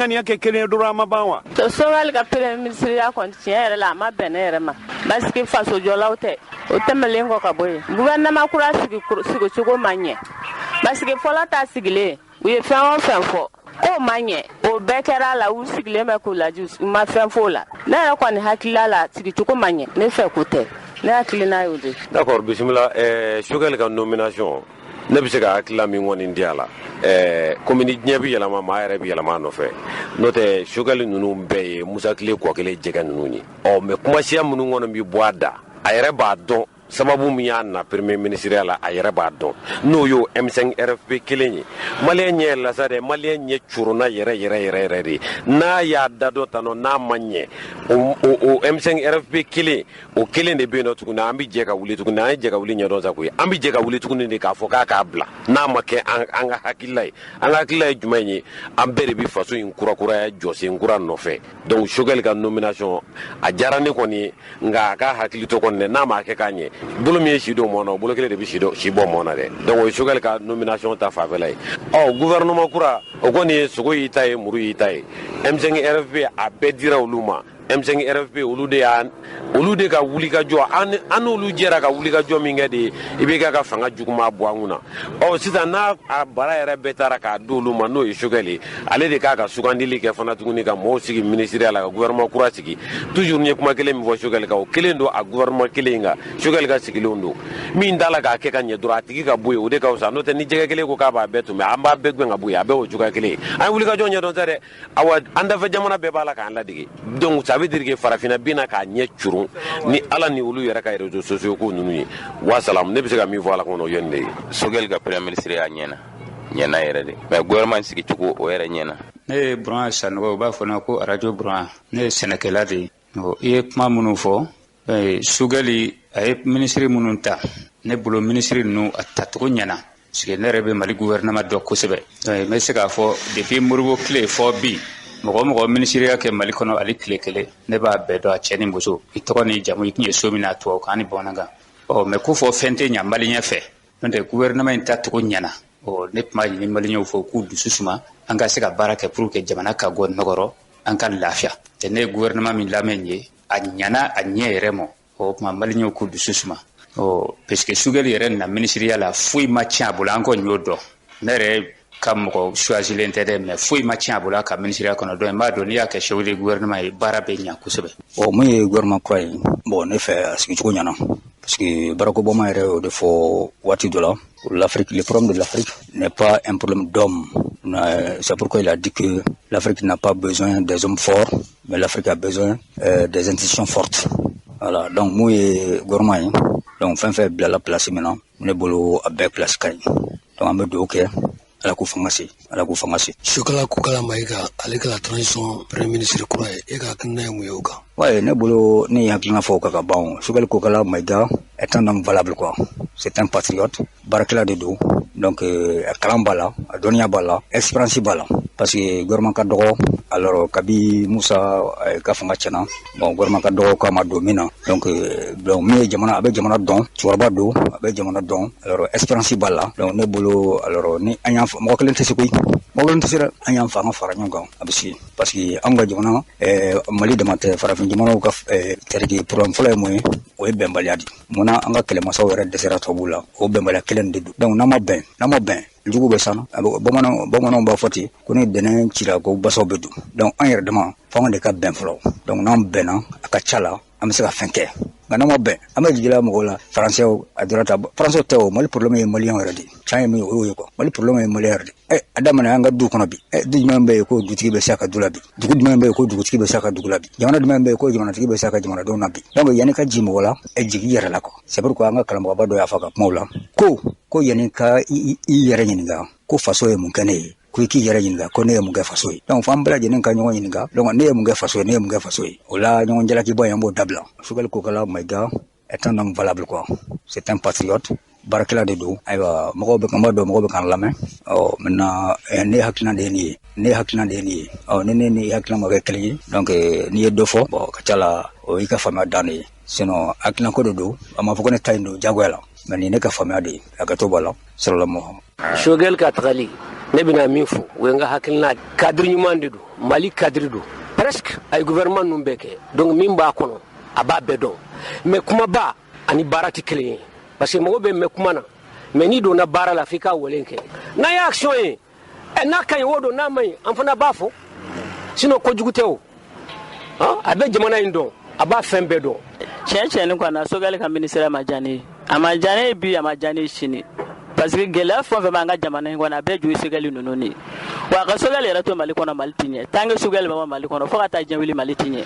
ŋaniya kɛ kelen ye dɔrɔn, an ma ban wa. Choguel ka premier ministre ya kɔni, tiɲɛ yɛrɛ la, a ma bɛn ne yɛrɛ ma, parce que fasojɔlaw tɛ. O tɛmɛlen kɔ ka bɔ yen, gouvernement kura sigicogo ma ɲɛ, parce que fɔlɔ ta sigilen, u ye fɛn o fɛn fɔ k'o ma ɲɛ, o bɛɛ kɛra a la. U sigilen bɛ k'u lajɛ, u ma fɛn f'o la. Ne yɛrɛ kɔni hakilila la, sigicogo ma ɲɛ, ne fɛ ko tɛ, ne hakilina y'o de. D'accord, bisimila. Choguel ka nomination, ne bɛ se ka hakilila min kɔni di a la, komi ni diɲɛ bɛ yɛlɛma, maa yɛrɛ bɛ yɛlɛma a nɔfɛ. N'o tɛ, Choguel ninnu bɛɛ ye Musa tile kɔ kelen jɛgɛ ninnu ye. Ɔ mais kumasiya minnu kɔni bɛ bɔ a da, a yɛrɛ b'a dɔn sababu min y'a na premier ministre la, a yɛrɛ b'a dɔn, n'o y'o M5 RFP kelen ye. Maliyɛn ɲɛ yɛlɛla sa dɛ, maliyɛn ɲɛ coronna yɛrɛ yɛrɛ yɛrɛ yɛrɛ de. N'a y'a da dɔ tan nɔ, n'a ma ɲɛ, o M5 RFP kelen, o kelen de bɛ yen nɔ tuguni. An bɛ jɛ ka wuli tuguni, an ye jɛ ka wuli ɲɛdɔn sa koyi. An bɛ jɛ ka wuli tuguni de k'a fɔ k'a k'a bila. N'a ma kɛ an ka hakilila ye, an ka hakilila ye jumɛn ye? An bɛɛ de bɛ faso in kurakuraya jɔsen kura nɔfɛ. Donc Choguel ka nomination, a diyara ne kɔni ye, nka a ka hakili to kɔni dɛ, n'a ma kɛ k'a ɲɛ, bolo min ye si don mɔn na, o bolo kelen de bɛ si bɔ mɔn na dɛ. Donc o ye Choguel ka nomination ta fanfɛla ye. Ɔ gouvernement kura, o kɔni ye sogo y'i ta ye, muru y'i ta ye. M5 RFP, a bɛɛ dira olu ma. M5 RFP, olu de y'a, olu de ka wulikajɔ, an n'olu jɛra ka wulikajɔ min kɛ de ye, i bɛ ka fanga juguman bɔ an kunna. Ɔ sisan, n'a a bara yɛrɛ bɛɛ taara k'a di olu ma, n'o ye Choguel ye, ale de k'a ka sugandili kɛ fana tuguni, ka mɔgɔw sigi ministériya la, ka gouvernement kura sigi. Toujours n ye kuma kelen min fɔ Choguel kan, o kelen don. A gouvernement kelen in kan, Choguel ka sigilenw don, min t'a la k'a kɛ ka ɲɛ dɔrɔn, a tigi ka bɔ yen, o de ka fisa. N'o tɛ, ni jɛgɛ kelen ko k'a b'a bɛɛ tun bɛ, an b'a bɛɛ gɛn ka bɔ yen. A bɛɛ o cogoya kelen ye. An ye wulikajɔ ɲɛdɔn tɛ dɛ. Awa, an dafɛ jamana bɛɛ b'a la k'an ladege. Donc ça veut dire que farafinna bɛ na k'a ɲɛ curun ni Ala ni olu yɛrɛ ka réseaux sociaux ko ninnu ye. Wasalam, ne bɛ se ka min fɔ a la kɔnɔ, o ye nin de ye. Choguel ka premier ministre y'a ɲɛna, ɲɛna yɛrɛ de, mais gouvernement sigicogo, o yɛrɛ ɲɛna. Ne ye Buran Sanogo, u b'a fɔ ne ko arajo Buran. Ne ye sɛnɛkɛla de ye. I ye kuma minnu fɔ, Choguel a ye minisiri minnu ta, ne bolo minisiri ninnu a tacogo ɲɛna, parce que ne yɛrɛ bɛ Mali gouvernement dɔn kosɛbɛ. N bɛ se k'a fɔ, depuis Modibo tile fɔ bi, mɔgɔ o mɔgɔ minisiriya kɛ Mali kɔnɔ, ale tile kelen, ne b'a bɛɛ dɔn, a cɛ ni muso, i tɔgɔ ni jamu, i tun ye so min na, tubabukan ni bamanankan. Ɔ mais ko fɔ fɛn tɛ ɲa maliyɛn fɛ, n'o tɛ gouvernement in tacogo ɲɛna. Ɔ ne tun b'a ɲini maliyɛnw fɛ, u k'u dusu suma, an ka se ka baara kɛ pour que jamana ka bɔ nɔgɔrɔ, an ka lafiya. Ne ye gouvernement min lamɛn ye, a ɲɛna, a ɲɛ yɛrɛ ma. O tuma maliyɛnw k'u dusu suma. Ɔ parce que Choguel yɛrɛ na minisiriya la, foyi ma tiɲɛ a bolo, an kɔni y'o dɔn. Ne yɛrɛ ka mɔgɔ choisilen tɛ dɛ, mais foyi ma tiɲɛ a bolo a ka minisiriya kɔnɔ. Donc n b'a dɔn n'i y'a kɛ chef de gouvernement ye, baara bɛ ɲɛ kosɛbɛ. Ɔ mun ye gouvernement kura ye, bon, ne fɛ a sigicogo ɲɛna, parce que Barack Obama yɛrɛ y'o de fɔ waati dɔ la: l'Afrique, le problème de l'Afrique n'est pas un problème d'homme. C'est pourquoi il a dit que l'Afrique n'a pas besoin des hommes forts, mais l'Afrique a besoin des institutions fortes. Voilà, donc mun ye gouvernement ye. Donc fɛn fɛn bilala place min na, ne bolo a bɛɛ place ka ɲi. Donc an bɛ dugawu kɛ, Ala k'u fanga se, Ala k'u fanga se. Choguel Kokalla Maïga, ale kɛra transition premier ministre kura ye, e ka hakilina ye mun ye o kan? Ouais, ne bolo, ne ye hakilina fɔ o kan ka ban. Choguel Kokalla Maïga est un homme valable, quoi. C'est un patriote, baarakɛla de don. Donc a kalan b'a la, a dɔnniya b'a la, expérience b'a la, parce que gouvernement ka dɔgɔ. Alors kabi Musa ka fanga tiɲɛna, bon, gouvernement ka dɔgɔ k'a ma don min na. Donc min ye jamana, a bɛ jamana dɔn, cɛkɔrɔba don, a bɛ jamana dɔn. Alors expérience b'a la. Donc ne bolo, alors ni an y'an, mɔgɔ kelen tɛ se koyi, mɔgɔ kelen tɛ se dɛ. An y'an fanga fara ɲɔgɔn kan, a bɛ se, parce que anw ka jamana, Mali dama tɛ, farafin jamanaw ka teriki problème fɔlɔ ye mun ye? O ye bɛnbaliya de. Munna an ka kɛlɛmasaw yɛrɛ dɛsɛra tubabuw la? O bɛnbaliya kelen de don. Donc n'an ma bɛn, n'an ma bɛn, jugu bɛ s'an na. Bamananw b'a fɔ ten ko ni dɛnɛn cira, ko basaw bɛ don. Donc an yɛrɛ dama, f'an de ka bɛn fɔlɔ. Donc n'an bɛnna, a ka ca la an bɛ se ka fɛn kɛ. Nka n'an ma bɛn, an bɛ jigila mɔgɔw la, faransɛw a dɔrɔn ta, faransɛw tɛ. O Mali problème ye maliyɛnw yɛrɛ de ye. Tiɲɛ ye min ye, o y'o ye quoi. Mali problème ye maliyɛn yɛrɛ de. Ɛ, a daminɛ an ka du kɔnɔ bi. Ɛ, du jumɛn bɛ yen ko dutigi bɛ se a ka du la bi? Dugu jumɛn bɛ yen ko dugutigi bɛ se a ka dugu la bi? Jamana jumɛn bɛ yen ko jamanatigi bɛ se a ka jamanadenw na bi? Donc yanni ka jigin mɔgɔ la, ɛ, jigin i yɛrɛ la quoi. C'est pourquoi an ka karamɔgɔba dɔ y'a fɔ a ka kumaw la ko yanni ka i yɛrɛ ɲininka ko faso ye mun kɛ ne ye, ko i k'i yɛrɛ ɲininka ko ne ye mun kɛ faso ye. Donc f'an bɛɛ lajɛlen ka ɲɔgɔn ɲininka. Donc ne ye mun kɛ faso ye, ne ye mun kɛ faso ye? O la ɲɔgɔn jalakibɔ in, an b'o dabila. Choguel Kokalla Maïga est un homme valable, quoi. C'est un patriote, baarakɛla de don. Ayiwa, mɔgɔw bɛ, an b'a dɔn mɔgɔw bɛ k'an lamɛn. Ɔ, maintenant ne hakilina de ye nin ye, ne hakilina de ye nin ye. Ɔ, ni ne ni hakilina ma kɛ kelen ye, donc n'i ye dɔ fɔ, bon, ka ca la o y'i ka faamuya dan de ye. Sinon hakilina ko de don, a ma fɔ ko ne ta in don diyagoya la, mais nin ne ka faamuya de ye. Hakɛto b'a la, sallallahu. Choguel ka tagali, ne bɛna min fɔ, o ye n ka hakilina. Cadre ɲuman de don, Mali cadre don. Presque a ye gouvernement ninnu bɛɛ kɛ, donc min b'a kɔnɔ, a b'a bɛɛ dɔn. Mais kumaba ani baara tɛ kelen ye, parce que mɔgɔ bɛ mɛn kuma na, mais n'i donna baara la, f'i k'a walen kɛ. N'a ye action ye, ɛ, n'a ka ɲi, o don, n'a ma ɲi, an fana b'a fɔ. Sinon kojugu tɛ o. A bɛ jamana in dɔn, a b'a fɛn bɛɛ dɔn. Tiɲɛ tiɲɛni kɔni na, Choguel ka ministère ma diya ne ye, a ma diya ne ye bi, a ma diya ne ye sini, parce que gɛlɛya fɛn o fɛn b'an ka jamana in kɔnɔ, a bɛɛ ju ye Choguel ninnu de ye. Wa a ka Choguel yɛrɛ to Mali kɔnɔ, Mali ti ɲɛ. Tant que Choguel ma bɔ Mali kɔnɔ, fo ka taa diɲɛ wuli, Mali ti ɲɛ.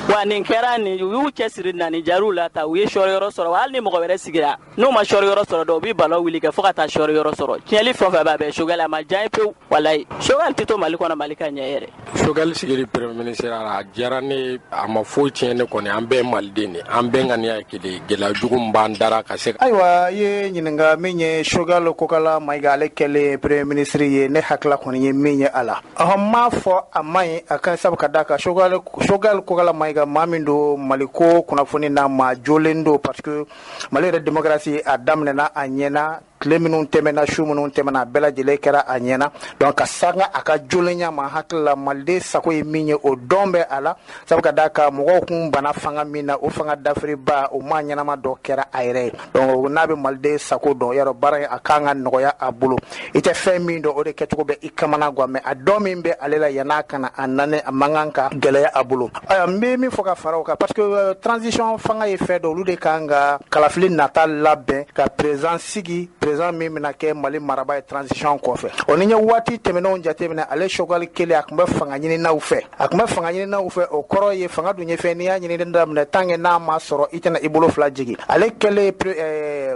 Wa nin kɛra nin, u y'u cɛsiri na, nin jar'u la ta, u ye sɔri yɔrɔ sɔrɔ. Wa hali ni mɔgɔ wɛrɛ sigira, n'u ma sɔri yɔrɔ sɔrɔ dɔn, u bɛ ballon wuli kɛ fo ka taa sɔri yɔrɔ sɔrɔ. Tiɲɛli fɛn o fɛn b'a bɛɛ Choguel, a ma diya n ye pewu. Walayi, Choguel tɛ to Mali kɔnɔ, Mali ka ɲɛ yɛrɛ. Choguel sigili premier ministre la, a diyara ne, a ma foyi tiɲɛ ne kɔni. An bɛɛ ye maliden de, an bɛɛ ŋaniya ye kelen, gɛlɛya jugu min b'an dara ka se. Ayiwa, i ye ɲininka min ye Choguel Kokalla Maïga, ale kɛlen premier ministre ye, ne hakilila kɔni ye min ye a la, ɔhɔn, n m'a fɔ a man ɲi, a ka sabu ka d'a kan Choguel Kokalla Maïga, maa min don Mali ko kunnafoni na, maa jolen don, parce que Mali yɛrɛ démocratie a daminɛna a ɲɛna, tile minnu tɛmɛna, su minnu tɛmɛna, a bɛɛ lajɛlen kɛra a ɲɛna. Donc ka sanga a ka jolenya ma, hakili la maliden sago ye min ye, o dɔn bɛ a la, sabu ka d'a kan mɔgɔw kun bana fanga min na, o fanga dafiriba, o maa ɲɛnama dɔ kɛra a yɛrɛ ye. Donc n'a bɛ maliden sago dɔn, yarɔ, baara in a kan ka nɔgɔya a bolo. I tɛ fɛn min dɔn, o de kɛcogo bɛ i kamana gan, mais a dɔn min bɛ ale la, yann'a ka na a nani, a man kan ka gɛlɛya a bolo. Ayiwa, n bɛ min fɔ ka fara o kan, parce que transition fanga ye fɛn dɔ, olu de kan ka kalafili nata labɛn ka président sigi, président min bɛna kɛ Mali maraba ye transition kɔfɛ. O ni n ye waati tɛmɛnenw jateminɛ, ale Choguel kelen, a tun bɛ fanga ɲininaw fɛ, a tun bɛ fanga ɲininaw fɛ. O kɔrɔ ye, fanga dun ye fɛn, n'i y'a ɲini daminɛ, tant que n'a ma sɔrɔ, i tɛna i bolo fila jigin. Ale kɛlen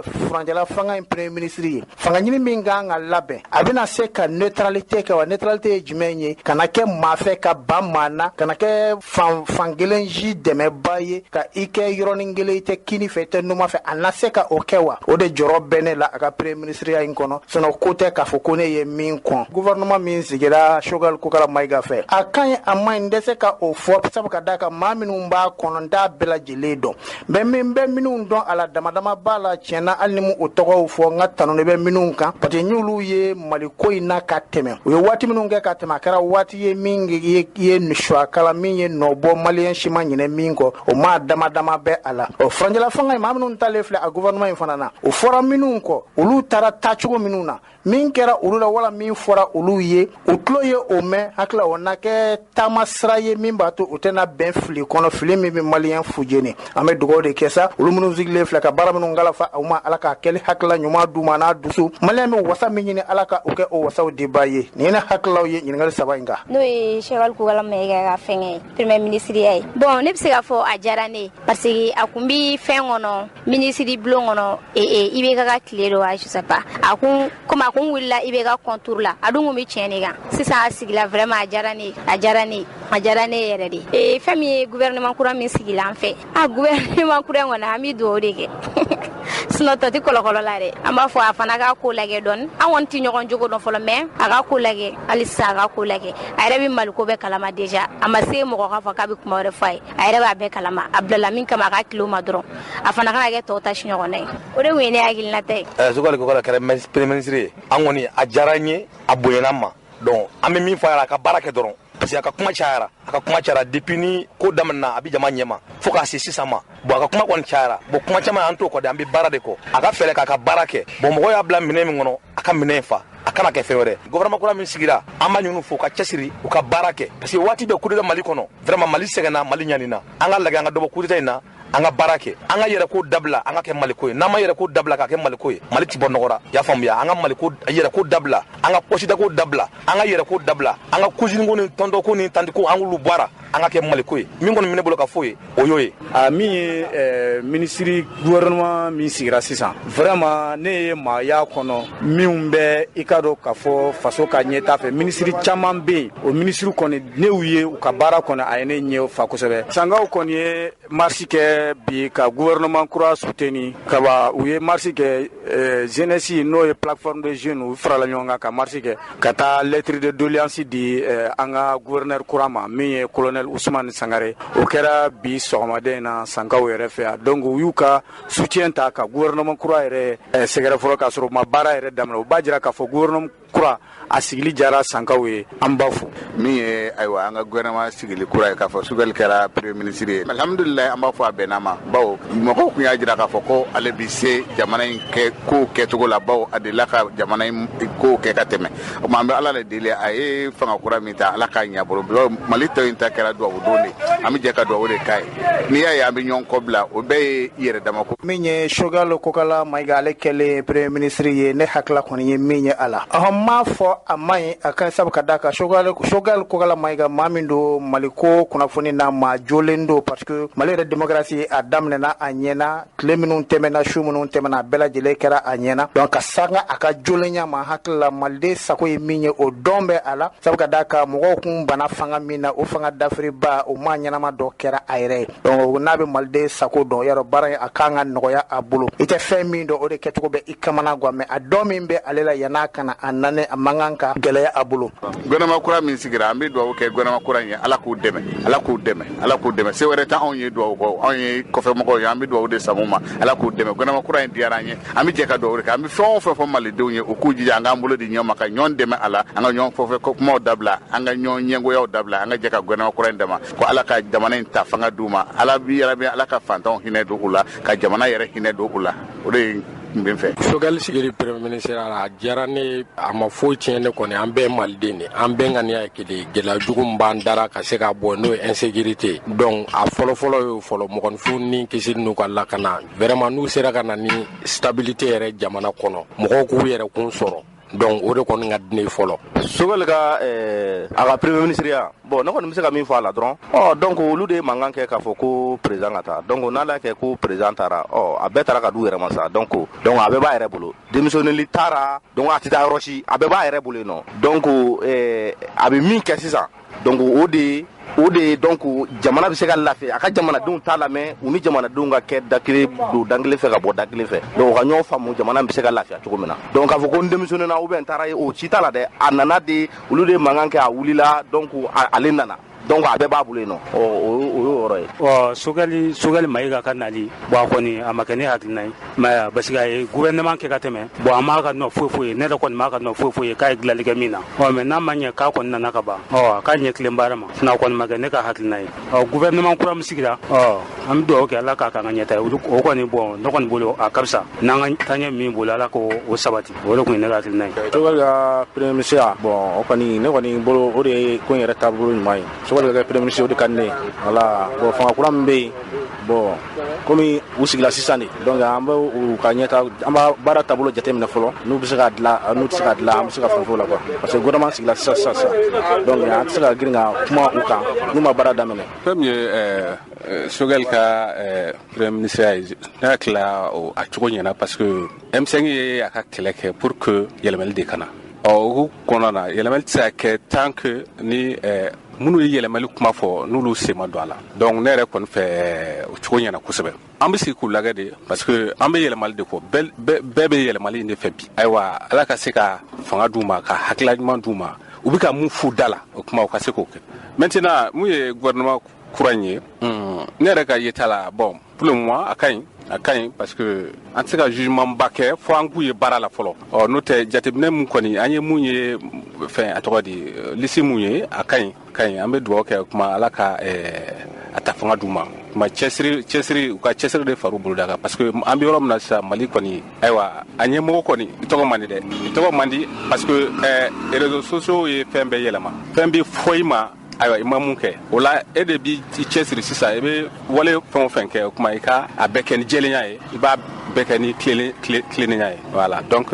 furancɛla fanga in premier ministre ye, fanga ɲini min kan ka labɛn, a bɛna se ka neutralité kɛ wa? Neutralité ye jumɛn ye? Kana kɛ maa fɛ ka ban maa na, kana kɛ fan fan kelen si dɛmɛba ye, ka i kɛ yɔrɔnin kelen, i tɛ kini fɛ, i tɛ numan fɛ. A na se ka o kɛ wa? O de jɔrɔ bɛ ne la a ka premier ministre in kɔnɔ. Sinon ko tɛ k'a fɔ ko ne ye min kɔn. Gouvernement min sigira Choguel Kokalla Maïga fɛ, a ka ɲi, a man ɲi, n tɛ se ka o fɔ, sabu ka d'a kan maa minnu b'a kɔnɔ, n t'a bɛɛ lajɛlen dɔn. Mɛ min bɛ minnu dɔn a la, dama dama b'a la tiɲɛna, hali ni mu o tɔgɔw fɔ, n ka tanu de bɛ minnu kan, parce que n y'olu ye Mali ko in na ka tɛmɛ. U ye waati minnu kɛ ka tɛmɛ, a kɛra waati ye min ye suakala, min ye nɔ bɔ, maliyɛn si ma ɲinɛ min kɔ, o maa dama dama bɛ a la. Ɔ, furancɛla fanga in, maa minnu talen filɛ a gouvernement in fana na, o fɔra minnu kɔ, olu Olu taara taacogo minnu na, min kɛra olu la wala min fɔra olu ye, u tulo ye o mɛn, hakili o na kɛ taama sira ye min b'a to u tɛna bɛn fili kɔnɔ, fili min bɛ maliyɛn fujeni. An bɛ dugawu de kɛ sa, olu minnu sigilen filɛ ka baara minnu kalafa u ma, Ala k'a kɛli hakilila ɲuman d'u ma n'a dusu. Maliyɛn bɛ wasa min ɲini, Ala ka o kɛ o wasaw deba ye. Nin ye ne hakililaw ye ɲininkali saba in kan. N'o ye Choguel Kokalla Maïga ka fɛngɛ ye, premier ministre ya ye. Bon, ne bɛ se k'a fɔ a diyara ne ye parce que a kun bi fɛn kɔnɔ, minisiri bulon kɔnɔ, IBK ka tile dɔ wa, je sais pas. A kun komi a kun wulila IBK contour la, a dun kun bɛ tiɲɛ de kan. Sisan a sigila, vraiment a diyara ne ye, a diyara ne ye, a diyara ne yɛrɛ de. Fɛn min ye gouvernement kura min sigila an fɛ, a gouvernement kura in kɔni, an bɛ dugawu de kɛ. Sinon tɔ tɛ kɔlɔkɔlɔ la dɛ. An b'a fɔ a fana k'a ko lajɛ dɔɔni. An kɔni tɛ ɲɔgɔn jogo dɔn fɔlɔ, mais a ka ko lajɛ halisa, a ka ko lajɛ. A yɛrɛ bɛ Maliko bɛɛ kalama déjà. A ma se mɔgɔ k'a fɔ k'a bɛ kuma wɛrɛ fɔ a ye. A yɛrɛ b'a bɛɛ kalama. A bilala min kama, a ka tile o ma dɔrɔn. A fana kana kɛ tɔw ta si ɲɔgɔnna ye. O de kun ye ne hakilinata ye. Choguel Kokalla kɛra premier ministre ye. An kɔni a diyara n ye, a bonyana n ma. Donc an bɛ min fɔ a ye, a ka baara kɛ dɔrɔn. Parce que a ka kuma cayara, a ka kuma cayara depuis ni ko daminɛna, a bɛ jama ɲɛma fo k'a se sisan ma. Bon, a ka kuma kɔni cayara. Bon, kuma caman an t'o kɔ dɛ, an bɛ baara de kɔ. A ka fɛɛrɛ k'a ka baara kɛ. Bon, mɔgɔw y'a bila minɛn min kɔnɔ, a ka minɛn fa, a kana kɛ fɛn wɛrɛ. Gouvernement kura min sigira, an b'a ɲini fo ka cɛsiri, u ka baara kɛ. Parce que waati bɛɛ coup d'état Mali kɔnɔ, vraiment Mali sɛgɛnna, Mali ɲanina. An ka lajɛ, an ka dɔ bɔ coup d'état in na, an ka baara kɛ. An ka yɛrɛko dabila, an ka kɛ Maliko ye. N'an ma yɛrɛko dabila k'a kɛ Maliko ye, Mali ti bɔ nɔgɔ la. I y'a faamuya? An ka Maliko yɛrɛko dabila, an ka pɔsidako dabila, an ka yɛrɛko dabila, an ka cousine ko ni tonton ko ni tante ko, an k'olu bɔ a la, an ka kɛ Maliko ye. Min kɔni bɛ ne bolo ka fɔ ye, o y'o ye. A min ye minisiri gouvernement min sigira sisan, vraiment ne ye maaya kɔnɔ minnu bɛ i ka dɔn k'a fɔ faso ka ɲɛtaa fɛ. Minisiri caman bɛ yen, o minisiri kɔni ne y'u ye u ka baara kɔnɔ, a ye ne ɲɛ fa kosɛbɛ. Sankaw kɔni ye marche kɛ bi ka gouvernement kura soutenir kaba. U ye marche kɛ, jeunesse n'o ye plateforme de jeunes, u farala ɲɔgɔn kan ka marche kɛ ka taa lettre de doléance di an ka gouverneur kura ma, min ye colonel Ousmane Sangare. O kɛra bi sɔgɔmaden in na Sankaw yɛrɛ fɛ yan. Donc u y'u ka soutien ta ka gouvernement kura yɛrɛ sɛgɛrɛ fɔlɔ, k'a sɔrɔ u ma baara yɛrɛ daminɛ. O b'a jira k'a fɔ gouvernement kura a sigili diyara Sankaw ye, an b'a fo. Min ye ayiwa an ka gouvernement sigili kura ye, k'a fɔ Choguel kɛra premier ministre ye, alhamdulilayi, an b'a fɔ a bɛnna ma, bawo mɔgɔw tun y'a jira k'a fɔ ko ale bi se jamana in kɛ kow kɛcogo la, bawo a delila ka jamana in kow kɛ ka tɛmɛ. O tuma an bɛ Ala de deli, a ye fanga kura min ta, Ala k'a ɲɛ bolo. Mali tɔ in ta kɛra duwawu don de, an bɛ jɛ ka duwawu de k'a ye. N'i y'a ye an bɛ ɲɔgɔn kɔ bila, o bɛɛ ye yɛrɛ dama ko. Min ye Choguel Kokalla Maïga, ale kɛlen premier ministre ye, ne hakilila kɔni ye min ye a la, ɔhɔn, n m'a fɔ a man ɲi, a ka sabu ka d'a kan Choguel Kokalla Maïga, maa min don Maliko kunnafoni na, maa jolen don, parce que Mali yɛrɛ démocratie a daminɛna a ɲɛna, tile minnu tɛmɛna, su minnu tɛmɛna, a bɛɛ lajɛlen kɛra a ɲɛna. Donc ka sanga a ka jolenya ma, hakili la Maliden sago ye min ye, o dɔn bɛ a la, sabu ka d'a kan mɔgɔw kun banna fanga min na, o fanga dafiriba, o maa ɲɛnama dɔ kɛra a yɛrɛ ye. Donc n'a bɛ Maliden sago dɔn, yarɔ baara in a kan ka nɔgɔya a bolo. I tɛ fɛn min dɔn, o de kɛcogo bɛ i kamana gan, mais a dɔn min bɛ ale la yann'a ka na a nani, a man kan ka gɛlɛya a bolo. Gouvernement kura min sigira, an bɛ dugawu kɛ gouvernement kura in ye, Ala k'u dɛmɛ, Ala k'u dɛmɛ, Ala k'u dɛmɛ. Se wɛrɛ tɛ anw ye dugawu kɔ, anw ye kɔfɛmɔgɔw ye, an bɛ dugawu de samu ma, Ala k'u dɛmɛ. Gouvernement kura in diyara an ye, an bɛ jɛ ka dugawu de kɛ. An bɛ fɛn o fɛn fɔ Malidenw ye, u k'u jija an k'an bolo di ɲɔgɔn ma ka ɲɔgɔn dɛmɛ a la, an ka ɲɔgɔn kɔfɛ kumaw dabila, an ka ɲɔgɔn ɲɛngoyaw dabila, an ka jɛ ka gouvernement kura in dɛmɛ, ko Ala ka jamana in ta fanga d'u ma, Ala bi yarabi, Ala ka fantanw hinɛ don u la, ka jamana yɛrɛ hinɛ don u la. O de ye n bɛ fɛ. Choguel sigili premier ministre la, a diyara ne, a ma foyi tiɲɛ ne kɔni. An bɛɛ Maliden de, an bɛɛ ŋaniya ye kelen. Gɛlɛya jugu min b'an dara ka se ka bɔ, n'o ye insécurité. Donc a fɔlɔfɔlɔ y'o fɔlɔ, mɔgɔninfinw ni kisili n'u ka lakana. Vraiment n'u sera ka na ni stabilité yɛrɛ jamana kɔnɔ, mɔgɔw k'u yɛrɛ kun sɔrɔ, donc o de kɔni ka di ne ye fɔlɔ. Choguel ka a ka premier ministre ya, bon, ne kɔni bɛ se ka min fɔ a la dɔrɔn, ɔ donc olu de ye mankan kɛ k'a fɔ ko président ka taa. Donc n'ala kɛ ko président taara, ɔ a bɛɛ taara ka d'u yɛrɛ ma sa. Donc a bɛɛ b'a yɛrɛ bolo, démissionneli taara, donc a tɛ taa yɔrɔ si, a bɛɛ b'a yɛrɛ bolo yen nɔ. Donc a bɛ min kɛ sisan, donc o de donc jamana bɛ se ka lafiya, a ka jamanadenw t'a lamɛn, u ni jamanadenw ka kɛ da kelen don da kelen fɛ ka bɔ da kelen fɛ, donc u ka ɲɔgɔn faamu, jamana bɛ se ka lafiya cogo min na. Donc k'a fɔ ko n démissionné na ou bien n taara ye, o ci t'a la dɛ. A nana de, olu de mankan kɛ, a wulila, donc ale nana, donc a bɛɛ b'a bolo yen nɔ. O y'o yɔrɔ ye. Ɔ Choguel Maïga ka nali, bon, a kɔni a ma kɛ ne hakilina ye. Mais parce que a ye gouvernement kɛ ka tɛmɛ, bon, an m'a ka nɔ foyi foyi ye. Ne yɛrɛ kɔni m'a ka nɔ foyi foyi ye k'a ye dilanli kɛ min na. Ɔ, mais n'a ma ɲɛ k'a kɔni nana ka ban, ɔ, a k'a ɲɛ tilen baara ma, sinon a kɔni ma kɛ ne ka hakilina ye. Ɔ, gouvernement kura min sigira, ɔ, an bɛ dugawu kɛ Ala k'a k'an ka ɲɛta ye. O kɔni, bon, ne kɔni bolo, a ka fisa n'an ka taaɲɛ min bolo, Ala k'o o sabati. O de tun ye ne ka hakilina ye. Choguel ka premier ministre ya, bon, o kɔni, ne kɔni bolo, o de ye ko in yɛrɛ taabolo ɲuman ye. Choguel ka kɛ premier ministre, o de ka di ne ye. Voilà, bon, fanga kura min bɛ yen, bon, komi u sigila sisan de, donc an bɛ u ka ɲɛta, an b'a baara taabolo jateminɛ fɔlɔ, n'u bɛ se ka dilan, n'u tɛ se ka dilan, an bɛ se ka fɛn fɔ o la quoi, parce que gouvernement sigila sisan sisan sisan, donc an tɛ se ka girin ka kuma u kan n'u ma baara daminɛ. Fɛn min ye Choguel ka premier ministre ye, ne hakili la, a cogo ɲɛna, parce que M5 ye a ka kɛlɛ kɛ pour que yɛlɛmali de ka na. Ɔ, o kɔnɔna na, yɛlɛmali tɛ se ka kɛ tant que ni minnu ye yɛlɛmali kuma fɔ, n'olu sen ma don a la. Donc ne yɛrɛ kɔni fɛ, o cogo ɲɛna kosɛbɛ. An bɛ sigi k'u lajɛ de, parce que an bɛ yɛlɛmali de kɔ, bɛɛ bɛ yɛlɛmali in de fɛ bi. Ayiwa, Ala ka se ka fanga d'u ma, ka hakilila ɲuman d'u ma, u bɛ ka mun f'u da la, o kuma u ka se k'o kɛ. Maintenant, mun ye gouvernement kura in ye, ne yɛrɛ ka yeta la, bon, pour le moment, a ka ɲi, a ka ɲi, parce que an tɛ se ka jugement ba kɛ fo an k'u ye baara la fɔlɔ. Ɔ, n'o tɛ, jateminɛ mun kɔni an ye mun ye, fɛn a tɔgɔ di, liste mun ye, a ka ɲi, ka ɲi. An bɛ dugawu kɛ kuma Ala ka a ta fanga d'u ma, kuma cɛsiri, cɛsiri, u ka cɛsiri de far'u boloda kan, parce que an bɛ yɔrɔ min na sisan, Mali kɔni, ayiwa, a ɲɛmɔgɔ kɔni, i tɔgɔ man di dɛ, i tɔgɔ man di, parce que réseaux sociaux ye fɛn bɛɛ yɛlɛma. Fɛn bɛ fɔ i ma, ayiwa, i ma mun kɛ o la, e de b'i cɛsiri sisan. I bɛ wale fɛn o fɛn kɛ, o kuma i ka a bɛɛ kɛ ni jɛlenya ye, i b'a bɛɛ kɛ ni tilennenya ye. Voilà, donc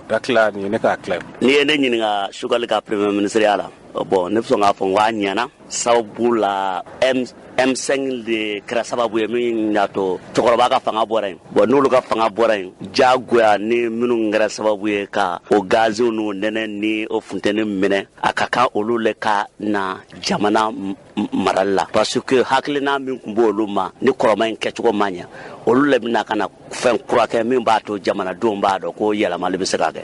hakili la, nin ye ne ka hakilila ye. N'i ye ne ɲininka Choguel ka premier ministre ya la, bon, ne bɛ sɔn k'a fɔ n ko a ɲɛna, sababu la M5 de kɛra sababu ye min y'a to cɛkɔrɔba ka fanga bɔra yen. Bon, n'olu ka fanga bɔra yen, diyagoya ni minnu kɛra sababu ye ka o gaziw n'o nɛnɛ ni o funteni minɛ, a ka kan olu le ka na jamana marali la, parce que hakilina min tun b'olu ma ni kɔrɔma in kɛcogo ma ɲɛ, olu le bɛna ka na fɛn kura kɛ min b'a to jamanadenw b'a dɔn ko yɛlɛmali bɛ se ka kɛ.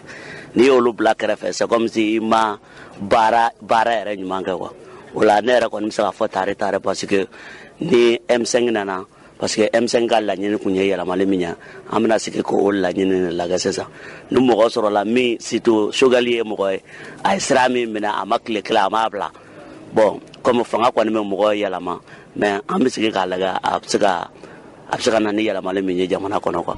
N'i y'olu bila kɛrɛfɛ, c'est comme si i ma baara baara yɛrɛ ɲuman kɛ quoi. O la, ne yɛrɛ kɔni bɛ se k'a fɔ tare tare, parce que ni M5 nana, parce que M5 ka laɲini kun ye yɛlɛmali min ye, an bɛna sigi k'o laɲini de lajɛ sisan. Ni mɔgɔ sɔrɔla min, surtout Choguel ye mɔgɔ ye, a ye sira min minɛ, a ma tile kelen a m'a bila. Bon, comme fanga kɔni bɛ mɔgɔ yɛlɛma, mais an bɛ sigi k'a lajɛ a bɛ se ka na ni yɛlɛmali min ye jamana kɔnɔ quoi.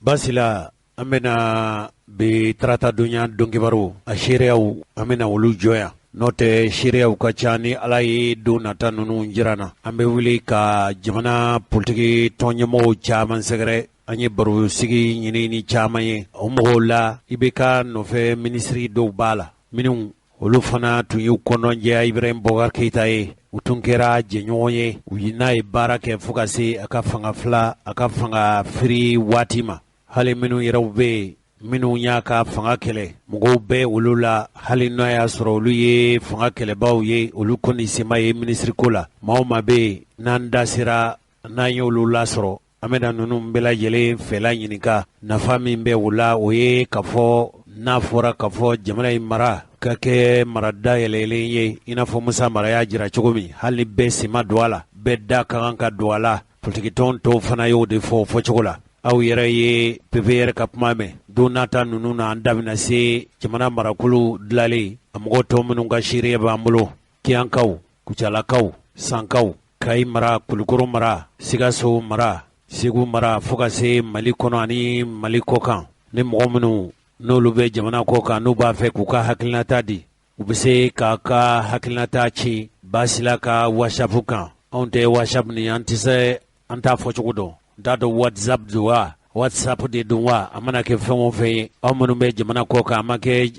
Basila, an bɛna bi tarata donya donkibaru a seereyaw, an bɛna olu jɔ yan, n'o tɛ seereyaw ka ca. Ni Ala ye don nata ninnu jira na, an bɛ wuli ka jamana politiki tɔn ɲɛmɔgɔw caman sɛgɛrɛ. An ye barosigi ɲini ni caman ye. O mɔgɔw la, i bɛ ka nɔfɛ minisiri dɔw b'a la, minnu olu fana tun y'u kɔnɔjɛya Ibrahim Boubacar Keïta ye, u tun kɛra jɛɲɔgɔn ye, u n'a ye baara kɛ fo ka se a ka fanga fila, a ka fanga firi waati ma. Hali minnu yɛrɛw bɛ yen, minnu y'a ka fanga kɛlɛ, mɔgɔw bɛ olu la, hali n'a y'a sɔrɔ olu ye fanga kɛlɛbaw ye, olu kɔni sema ye minisiriko la. Maa o maa bɛ yen, n'an da sera, n'an y'olu lasɔrɔ, an bɛna ninnu bɛɛ lajɛlen fɛla ɲininka. Nafa min bɛ o la, o ye k'a fɔ n'a fɔra k'a fɔ jamana in mara ka kɛ mara dayɛlɛlen ye, i n'a fɔ Musa Mara y'a jira cogo min, hali ni bɛɛ sen ma don a la, bɛɛ da ka kan ka don a la. Politikitɔn tɔw fana y'o de fɔ o fɔcogo la. Aw yɛrɛ ye PPR ka kuma mɛn. Don nata ninnu na, an da bɛna se jamana marakolo dilanlen a mɔgɔ tɔ minnu ka seereya b'an bolo: Kiyankaw, Kucalakaw, Sankaw, Kayi mara, Kulukoro mara, Sikaso mara, Segu mara, fo ka se Mali kɔnɔ ani Mali kɔkan. Ni mɔgɔ minnu n'olu bɛ jamana kɔkan, n'u b'a fɛ k'u ka hakilinata di, u bɛ se k'a ka hakilinata ci Basila ka WhatsApp kan. Anw tɛ WhatsApp ni an tɛ se, an t'a fɔ cogo dɔn, n t'a dɔn WhatsApp don wa, WhatsApp de don wa. A mana kɛ fɛn o fɛn ye, aw minnu bɛ jamana kɔkan, a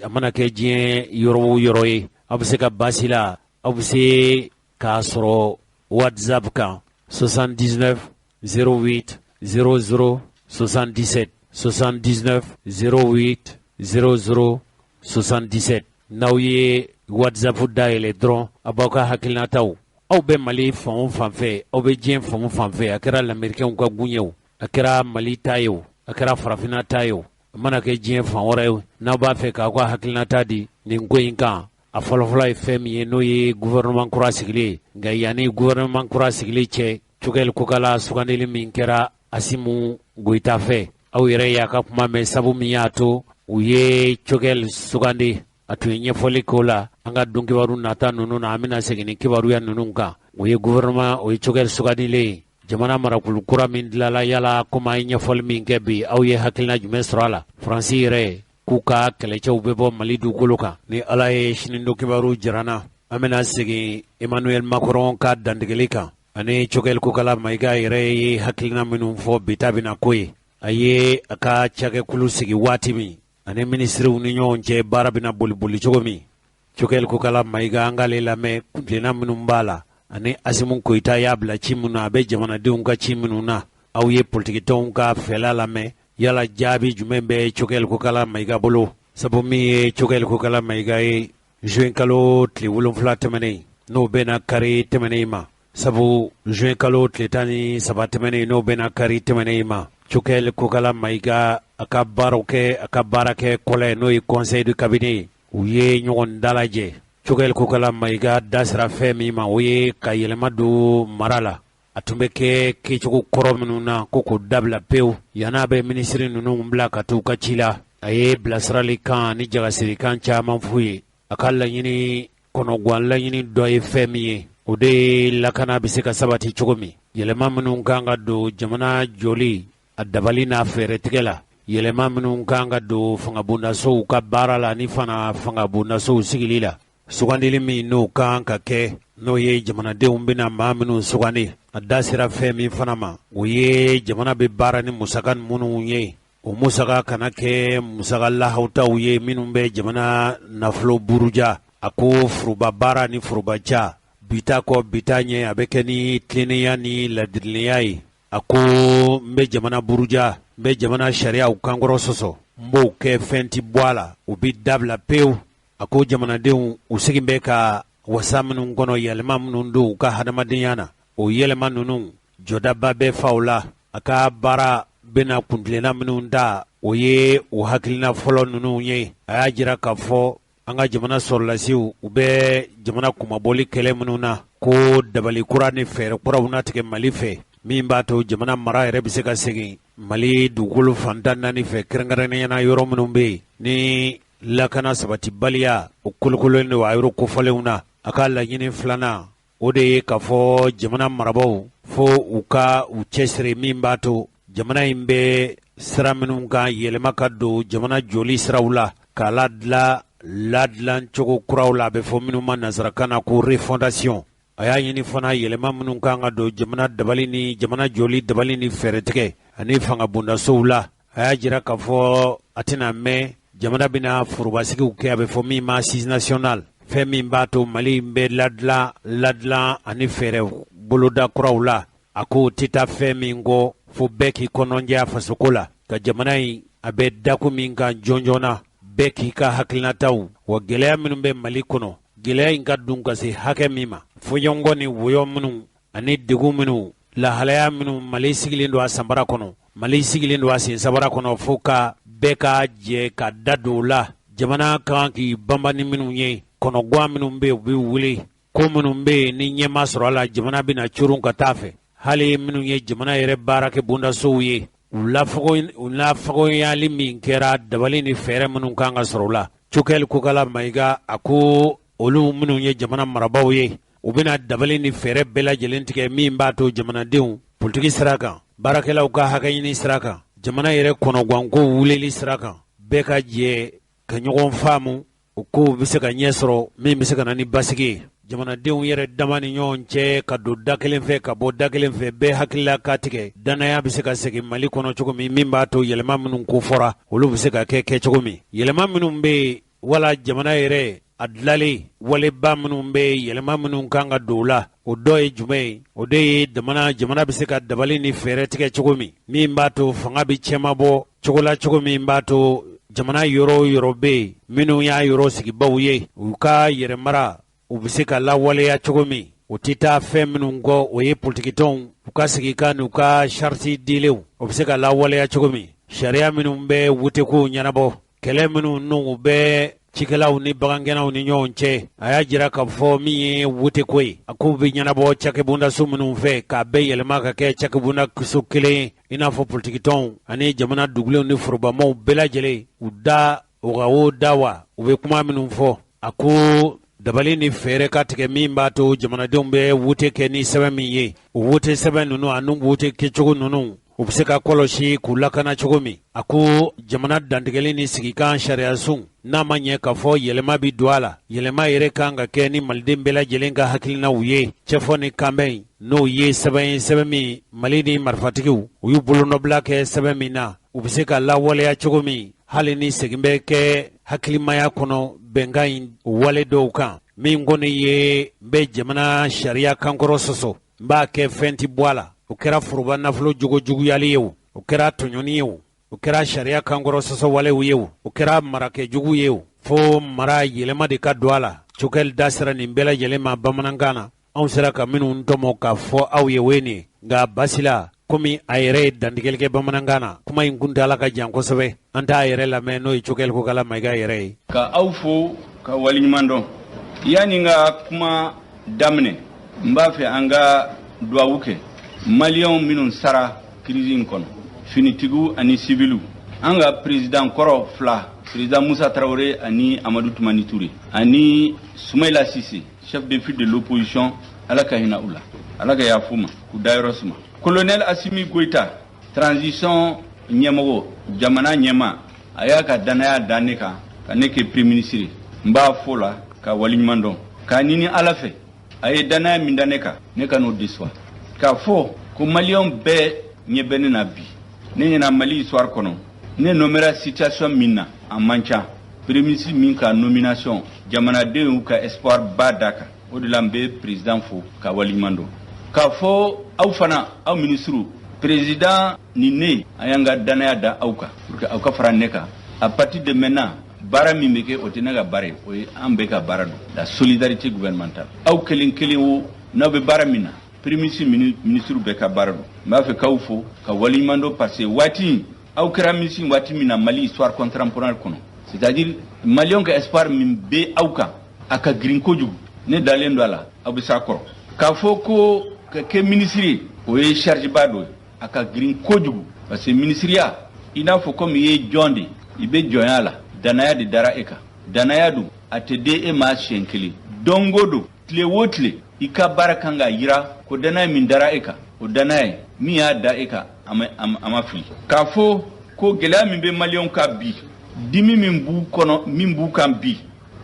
mana kɛ diɲɛ yɔrɔ o yɔrɔ ye, aw bɛ se ka Basila, aw bɛ se k'a sɔrɔ WhatsApp kan: 79 08 00 77, 79 08 00 77. N'aw ye WhatsApp dayɛlɛ dɔrɔn, a b'aw ka hakilinataw, aw bɛ Mali fan o fan fɛ, aw bɛ diɲɛ fan o fan fɛ, a kɛra lamɛrikɛnw ka gun ye o, a kɛra Mali ta ye o, a kɛra farafinna ta ye o, a mana kɛ diɲɛ fan wɛrɛ ye, n'aw b'a fɛ k'aw ka hakilinata di nin ko in kan, a fɔlɔfɔlɔ ye fɛn min ye, n'o ye gouvernement kura sigilen ye. Nka yanni gouvernement kura sigilen cɛ, Choguel Kokala sugandili min kɛra Assimi Goïta fɛ, Aw yɛrɛ y'a ka kuma mɛn, sabu min y'a to u ye Choguel sugandi, a tun ye ɲɛfɔli k'o la. An ka donkibaru nata ninnu na, an bɛna segin ni kibaruya ninnu kan. O ye gouvernement, o ye Choguel sugandilen ye. Jamana marakulu kura min dilala, yala komi an ye ɲɛfɔli min kɛ bi, aw ye hakilina jumɛn sɔrɔ a la? Faransi yɛrɛ k'u ka kɛlɛcɛw bɛ bɔ Mali dugukolo kan. Ni Ala ye sini don kibaru jira an na, an bɛna segin Emmanuel Macron ka dantigɛli kan ani Choguel Kokala Mayiga yɛrɛ ye hakilina minnu fɔ bi ta bɛna ko ye. A ye a ka cakɛkulu sigi waati min ani minisiriw ni ɲɔgɔn cɛ baara bɛna boliboli cogo min. Choguel Kokala Mayiga, an k'ale lamɛn, kuntilenna minnu b'a la ani Asimu Goyita y'a bila ci minnu na, a bɛ jamanadenw ka ci minnu na. Aw ye politikitɔnw ka fɛla lamɛn, yala jaabi jumɛn bɛ Choguel Kokala Mayiga bolo? Sabu min ye Choguel Kokala Mayiga ye, juin kalo tile 7 tɛmɛnen, n'o bɛnna kari tɛmɛnen ma, sabu juin kalo tile 13 tɛmɛnen, n'o bɛnna kari tɛmɛnen ma, Choguel Kokala Mayiga a ka baaraw kɛ, a ka baara kɛ kɔlɛ, n'o ye conseil de cabinet ye, u ye ɲɔgɔn dalajɛ. Choguel Kokala Mayiga da sera fɛn min ma, o ye ka yɛlɛma don mara la. A tun bɛ kɛ kɛcogo kɔrɔ minnu na, ko k'o dabila pewu. Yan'a bɛ minisiri ninnu bila ka t'u ka ci la, a ye bilasiralikan ni jagasirikan caman f'u ye. A ka laɲini kɔnɔgwan laɲini dɔ ye fɛn min ye, o de ye lakana bɛ se ka sabati cogo min, yɛlɛma minnu kan ka don jamana jɔli a dabali n'a fɛɛrɛtigɛ la, yɛlɛma minnu kan ka don fangabondasow ka baara la ni fana fangabondasow sigili la, sugandili min n'o kan ka kɛ, n'o ye jamanadenw bɛna maa minnu sugandi. A da sera fɛn min fana ma, o ye jamana bɛ baara ni musaka minnu ye, o musaka kana kɛ musaka lahawutaw ye minnu bɛ jamana nafolo buruja. A ko foroba baara ni foroba ca bita kɔ bita ɲɛ, a bɛ kɛ ni tilennenya ni ladiriya ye. A ko n bɛ jamana buruja, n bɛ jamana sariyaw kankɔrɔ sɔsɔ, n b'o kɛ fɛn tɛ bɔ a la, o bɛ dabila pewu. A ko jamanadenw u segin bɛ ka wasa minnu kɔnɔ, yɛlɛma minnu don u ka hadamadenya na, o yɛlɛma ninnu jɔdaba bɛ faw la. A ka baara bɛna kuntilenna minnu ta, o ye o hakilina fɔlɔ ninnu ye. A y'a jira k'a fɔ an ka jamana sɔrɔlasiw, u bɛ jamana kunmabɔli kɛlɛ minnu na, ko dabali kura ni fɛɛrɛ kuraw na tigɛ Mali fɛ min b'a to jamana mara yɛrɛ bɛ se ka segin Mali dugukolo fan 14 fɛ, kɛrɛnkɛrɛnnenya na yɔrɔ minnu bɛ yen ni lakana sabatibaliya o kolokololen don a yɔrɔ kofɔlenw na. A ka laɲini filanan, o de ye k'a fɔ jamana marabaaw fo u ka u cɛsiri min b'a to jamana in bɛ sira minnu kan, yɛlɛma ka don jamana jɔli siraw la, k'a ladilan ladilan cogo kuraw la, a bɛ fɔ minnu ma nansarakan na ko refondation. A y'a ɲini fana yɛlɛma minnu kan ka don jamana dabali ni jamana jɔli dabali ni fɛɛrɛtigɛ ani fangabondasow la. A y'a jira k'a fɔ a tɛna mɛn, jamana bɛna forobasigiw kɛ, a bɛ fɔ min ma assises nationales, fɛn min b'a to Mali in bɛ ladilan ladilan ani fɛɛrɛ boloda kuraw la. A ko tɛ taa fɛn min kɔ, fo bɛɛ k'i kɔnɔnjɛya fasoko la, ka jamana in a bɛ dakun min kan jɔnjɔn na, bɛɛ k'i ka hakilinataw wa gɛlɛya minnu bɛ Mali kɔnɔ, gɛlɛya in ka dun ka se hakɛ min ma, fɔɲɔgɔnkɔ ni wɔyɔ minnu ani degun minnu, lahalaya minnu Mali sigilen don a sanbara kɔnɔ, Mali sigilen don a sen sabara kɔnɔ, fo ka bɛɛ ka jɛ ka da don o la. Jamana kan k'i banba ni minnu ye, kɔnɔgwan minnu bɛ yen, u bɛ wuli, ko minnu bɛ yen ni ɲɛma sɔrɔ a la, jamana bɛna coron ka taa fɛ. Hali minnu ye jamana yɛrɛ baarakɛ bondasow ye, u lafagoyali min kɛra, dabali ni fɛɛrɛ minnu kan ka sɔrɔ o la, Choguel Kokala Mayiga a ko olu minnu ye jamana marabaaw ye, u bɛna dabali ni fɛɛrɛ bɛɛ lajɛlen tigɛ min b'a to jamanadenw politiki sira kan, baarakɛlaw ka hakɛɲini sira kan, jamana yɛrɛ kɔnɔgwanko wulili sira kan, bɛɛ ka jɛ ka ɲɔgɔn faamu, o kow bɛ se ka ɲɛ sɔrɔ min bɛ se ka na ni basigi ye jamanadenw yɛrɛ dama ni ɲɔgɔn cɛ, ka don da kelen fɛ ka bɔ da kelen fɛ, bɛɛ hakilila ka tigɛ, dannaya bɛ se ka segin Mali kɔnɔ cogo min, min b'a to yɛlɛma minnu ko fɔra, olu bɛ se ka kɛ kɛ cogo min. Yɛlɛma minnu bɛ yen wala jamana yɛrɛ a dilalen, waleba minnu bɛ yɛlɛma minnu kan ka don o la, o dɔ ye jumɛn ye? O de ye jamana bɛ se ka dabali ni fɛɛrɛ tigɛ cogo min, min b'a to fanga bɛ cɛma bɔ cogo la, cogo min b'a to jamana yɔrɔ o yɔrɔ bɛ yen minnu y'a yɔrɔ sigibaw ye, u ka yɛrɛmara u bɛ se ka lawaleya cogo min. O tɛ taa fɛn minnu kɔ, o ye politikitɔnw u ka sigikan n'u ka sariti dilenw, o bɛ se ka lawaleya cogo min, sariya minnu bɛ wotekow ɲɛnabɔ, kɛlɛ minnu n'u bɛ Cikɛlaw ni bagangɛnnaw ni ɲɔgɔn cɛ, a y'a jira k'a fɔ min ye woteko ye, a k'o bɛ ɲɛnabɔ cakɛbondaso minnu fɛ k'a bɛɛ yɛlɛma ka kɛ cakɛbondaso kelen ye, i n'a fɔ politikitɔnw ani jamana dugulenw ni forobamaw bɛɛ lajɛlen, u da u ka o da wa u bɛ kuma minnu fɔ. A ko dabali ni fɛɛrɛ ka tigɛ min b'a to jamanadenw bɛ wote kɛ ni sɛbɛn min ye, o wote sɛbɛn ninnu ani wote kɛcogo ninnu, u bɛ se ka kɔlɔsi k'u lakana cogo min. A ko jamana dantigɛli ni sigikan sariyasun, n'a ma ɲɛ k'a fɔ yɛlɛma bɛ don a la, yɛlɛma yɛrɛ kan ka kɛ ni maliden bɛɛ lajɛlen ka hakilinaw ye. Cɛfɔ ni kanbɛn, n'o ye sɛbɛn ye, sɛbɛn min Mali ni marifatigiw u y'u bolonɔbila kɛ sɛbɛn min na, u bɛ se ka lawaleya cogo min hali ni segin bɛ kɛ hakilimaya kɔnɔ bɛnkan in wale dɔw kan. Min kɔni ye n bɛ jamana sariya kankɔrɔ sɔsɔ, n b'a kɛ fɛn tɛ bɔ a la, o kɛra foroba nafolo jogo juguyali ye o, o kɛra tɔɲɔni ye o, o kɛra sariya kankɔrɔ sɔsɔ walew ye o, o kɛra marakɛ jugu ye o, fo mara yɛlɛma de ka don a la. Choguel da sera nin bɛɛ lajɛlen ma bamanankan na. Anw sera ka minnu tɔmɔ k'a fɔ aw ye o ye nin ye, nka basi la, komi a yɛrɛ ye dantigɛli kɛ bamanankan na, kuma in kuntaala ka jan kosɛbɛ, an t'a yɛrɛ lamɛn, n'o ye Choguel Kokalla Maïga yɛrɛ ye. Ka aw fo ka waleɲuman dɔn. Yanni n ka kuma daminɛ, n b'a fɛ an ka duwawu kɛ maliyɛnw minnu sara crise in kɔnɔ, finitigiw ani siviliw. An ka président kɔrɔ fila, président Musa Tarawele ani Amadu Tumani Ture, ani Sumayila Sise, chef de file de l'opposition, Ala ka hinɛ u la, Ala ka yafa u ma, k'u dayɔrɔ suma. Colonel Assimi Goïta, transition ɲɛmɔgɔ, jamana ɲɛma, a y'a ka danaya da ne kan ka ne kɛ premier ministre ye. N b'a fo la ka waleɲuman dɔn, k'a ɲini Ala fɛ, a ye danaya min da ne kan, ne ka n'o déçoit. K'a fɔ ko maliyɛnw bɛɛ ɲɛ bɛ ne na bi, ne ɲɛna Mali histoire kɔnɔ, ne nommera situation min na, a man ca. Premier ministre min ka nomination, jamanadenw y'u ka espoir ba da kan. O de la n bɛ président fo ka waleɲuman dɔn. K'a fɔ aw fana, aw ministres, président ni ne, an y'an ka danaya da aw kan pour que aw ka fara ne kan. À partir de maintenant, baara min bɛ kɛ, o tɛ ne ka baara ye, o ye an bɛɛ ka baara don, la solidarité gouvernementale. Aw kelen kelen o, n'aw bɛ baara min na, premier ministre, ministre bɛɛ ka baara don. N b'a fɛ k'aw fo ka waleɲuman dɔn, parce que waati in, aw kɛra ministre waati min na Mali histoire contemporaine kɔnɔ, c'est à dire maliyɛnw ka espoir min bɛ aw kan, a ka girin kojugu. Ne dalen don a la, aw bɛ s'a kɔrɔ. K'a fɔ ko ka kɛ ministre ye, o ye charge ba dɔ ye, a ka girin kojugu, parce que ministriya, i n'a fɔ komi i ye jɔn de, i bɛ jɔnya la, danaya de dara e kan. Danaya dun, a tɛ di e ma siɲɛ kelen, don o don, tile o tile, i ka baara kan ka yira ko danaya min dara e kan, o danaya ye min y'a da e kan, a ma fili. K'a fɔ ko gɛlɛya min bɛ maliyɛnw kan bi, dimi min b'u kɔnɔ, min b'u kan bi,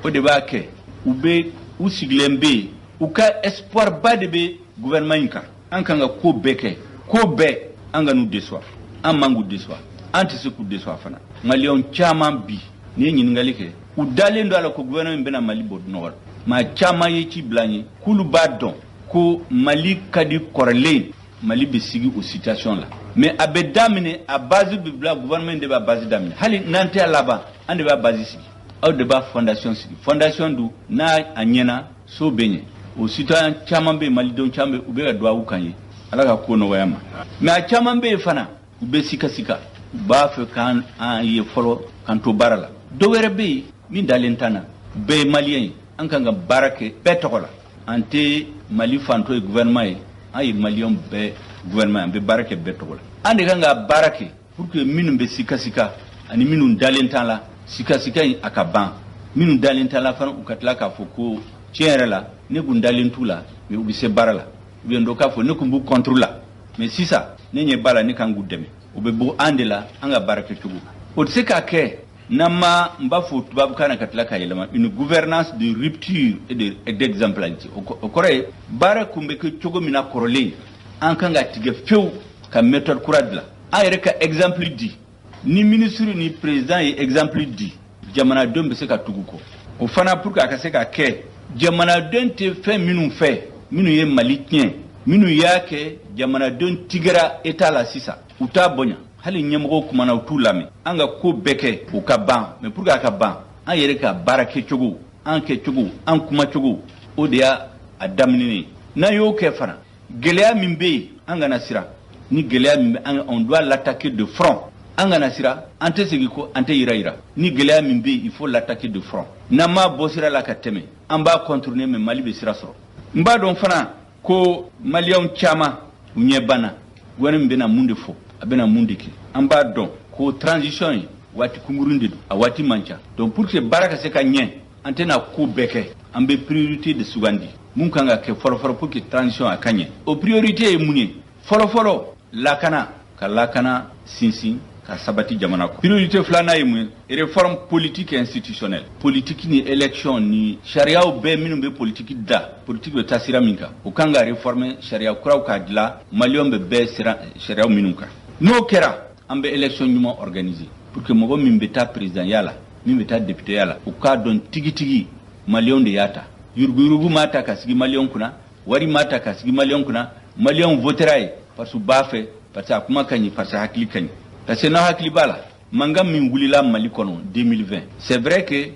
o de b'a kɛ u bɛ u sigilen bɛ yen, u ka espoir ba de bɛ gouvernement in kan. An kan ka ko bɛɛ kɛ, ko bɛɛ, an ka n'u déçoit. An man k'u déçoit, an tɛ se k'u déçoit fana. Maliyɛnw caman bi, n'i ye ɲininkali kɛ, u dalen don a la ko gouvernement in bɛna Mali bɔ nɔgɔ la. Maa caman ye ci bila n ye k'olu b'a dɔn ko Mali ka di kɔrɔlen, Mali bɛ sigi o situation la, mais a bɛ daminɛ, a base bɛ bila, gouvernement de b'a base daminɛ. Hali n'an tɛ a laban, an de b'a base sigi, aw de b'a fondation sigi. Fondation dun, n'a a ɲɛna, so bɛ ɲɛ. O citoyen caman bɛ yen, malidenw caman bɛ yen, u bɛ ka duwawu kan ye, Ala ka ko nɔgɔya ma. Mais a caman bɛ yen fana, u bɛ sikasika, u b'a fɛ k'an an ye fɔlɔ k'an to baara la. Dɔ wɛrɛ bɛ yen min dalen t'an na, bɛɛ ye maliyɛn ye, an kan ka baara kɛ bɛɛ tɔgɔ la. An tɛ Mali fantɔ ye gouvernement ye, an ye maliyɛnw bɛɛ gouvernement ye, an bɛ baara kɛ bɛɛ tɔgɔ la. An de kan ka baara kɛ pour que minnu bɛ sikasika ani minnu dalen t'an la, sikasika in a ka ban. Minnu dalen t'an la fana, u ka tila k'a fɔ ko tiɲɛ yɛrɛ la, ne kun dalen t'u la, mais u bɛ se baara la. Ou bien dɔ k'a fɔ ne kun b'u contre la, mais sisan ne ɲɛ b'a la, ne kan k'u dɛmɛ. O bɛ bɔ an de la, an ka baara kɛcogo. O tɛ se ka kɛ n'an ma, n b'a fɔ tubabukan na ka tila ka yɛlɛma, une gouvernance de rupture et de d'exemplarité. O kɔrɔ ye, baara kun bɛ kɛ cogo min na kɔrɔlen, an kan ka tigɛ fewu ka méthode kura dilan. An yɛrɛ ka exemple di, ni ministre ni président ye exemple di, jamanadenw bɛ se ka tugu kɔ. O fana, pour que a ka se ka kɛ, jamanaden tɛ fɛn minnu fɛ, minnu ye Mali tiɲɛ, minnu y'a kɛ jamanadenw tigɛra état la sisan, u t'a bonya, hali ɲɛmɔgɔw kumana, u t'u lamɛn. An ka ko bɛɛ kɛ o ka ban, mais pour que a ka ban, an yɛrɛ ka baara kɛcogo, an kɛcogo, an kumacogo, o de y'a a daminɛ ye. N'an y'o kɛ fana, gɛlɛya min bɛ yen, an kana siran. Ni gɛlɛya min bɛ an, on doit l'attaquer de front. An kana sira, an tɛ segin ko, an tɛ yira yira. Ni gɛlɛya min bɛ yen, il faut l'attaquer de front. N'an m'a bɔ sira la ka tɛmɛ, an b'a contourner, mais Mali bɛ sira sɔrɔ. N b'a dɔn fana ko Maliyɛnw caman u ɲɛ banna. Gouvernement bɛna mun de fɔ, a bɛna mun de kɛ? An b'a dɔn ko transition ye waati kunkurun de don, a waati man ca. Donc pour que baara ka se ka ɲɛ, an tɛna ko bɛɛ kɛ, an bɛ priorité de sugandi, mun kan ka kɛ fɔlɔfɔlɔ pour que transition a ka ɲɛ. O priorité ye mun ye? Fɔlɔfɔlɔ, lakana, ka lakana sinsin ka sabati jamana kɔnɔ. Priorité filanan ye mun ye? Réforme politique et institutionnelle. Politique ni élection ni sariyaw bɛɛ minnu bɛ politique da, politique bɛ taa sira min kan, o kan ka réformer, sariya kuraw k'a dilan, Maliyɛnw bɛ bɛɛ sira sariyaw minnu kan. N'o kɛra, an bɛ élection ɲuman organiser pour que mɔgɔ min bɛ taa présidentya la, min bɛ taa députéya la, u k'a dɔn tigitigi Maliyɛnw de y'a ta. Yuruguyurugu m'a ta ka sigi Maliyɛnw kunna, wari m'a ta ka sigi Maliyɛnw kunna. Maliyɛnw votera ye parce que u b'a fɛ, parce que a kuma ka ɲi, parce que hakili ka ɲi. Parce que n'aw hakili b'a la, mankan min wulila Mali kɔnɔ 2020, c'est vrai que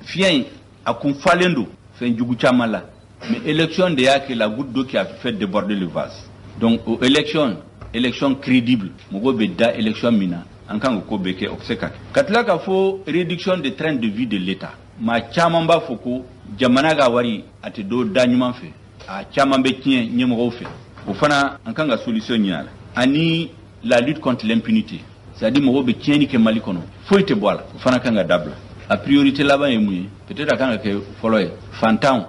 fiɲɛ in a kun falen don fɛn jugu caman la, mais élection de y'a kɛ la goutte d'eau qui a fait déborder le vase. Donc o élection, élection crédible, mɔgɔw bɛ da élection min na, an kan ka ko bɛɛ kɛ, o bɛ se ka kɛ. Ka tila k'a fɔ réduction de train de vie de l'État, maa caman b'a fɔ ko jamana ka wari a tɛ don da ɲuman fɛ, a caman bɛ tiɲɛ ɲɛmɔgɔw fɛ. O fana, an kan ka solution ɲini a la. Ani la lutte contre l'impunité, c'est à dire mɔgɔw bɛ tiɲɛni kɛ Mali kɔnɔ, foyi tɛ bɔ a la, o fana kan ka dabila. A priorité laban ye mun ye? Peut-être a kan ka kɛ fɔlɔ ye, fantanw,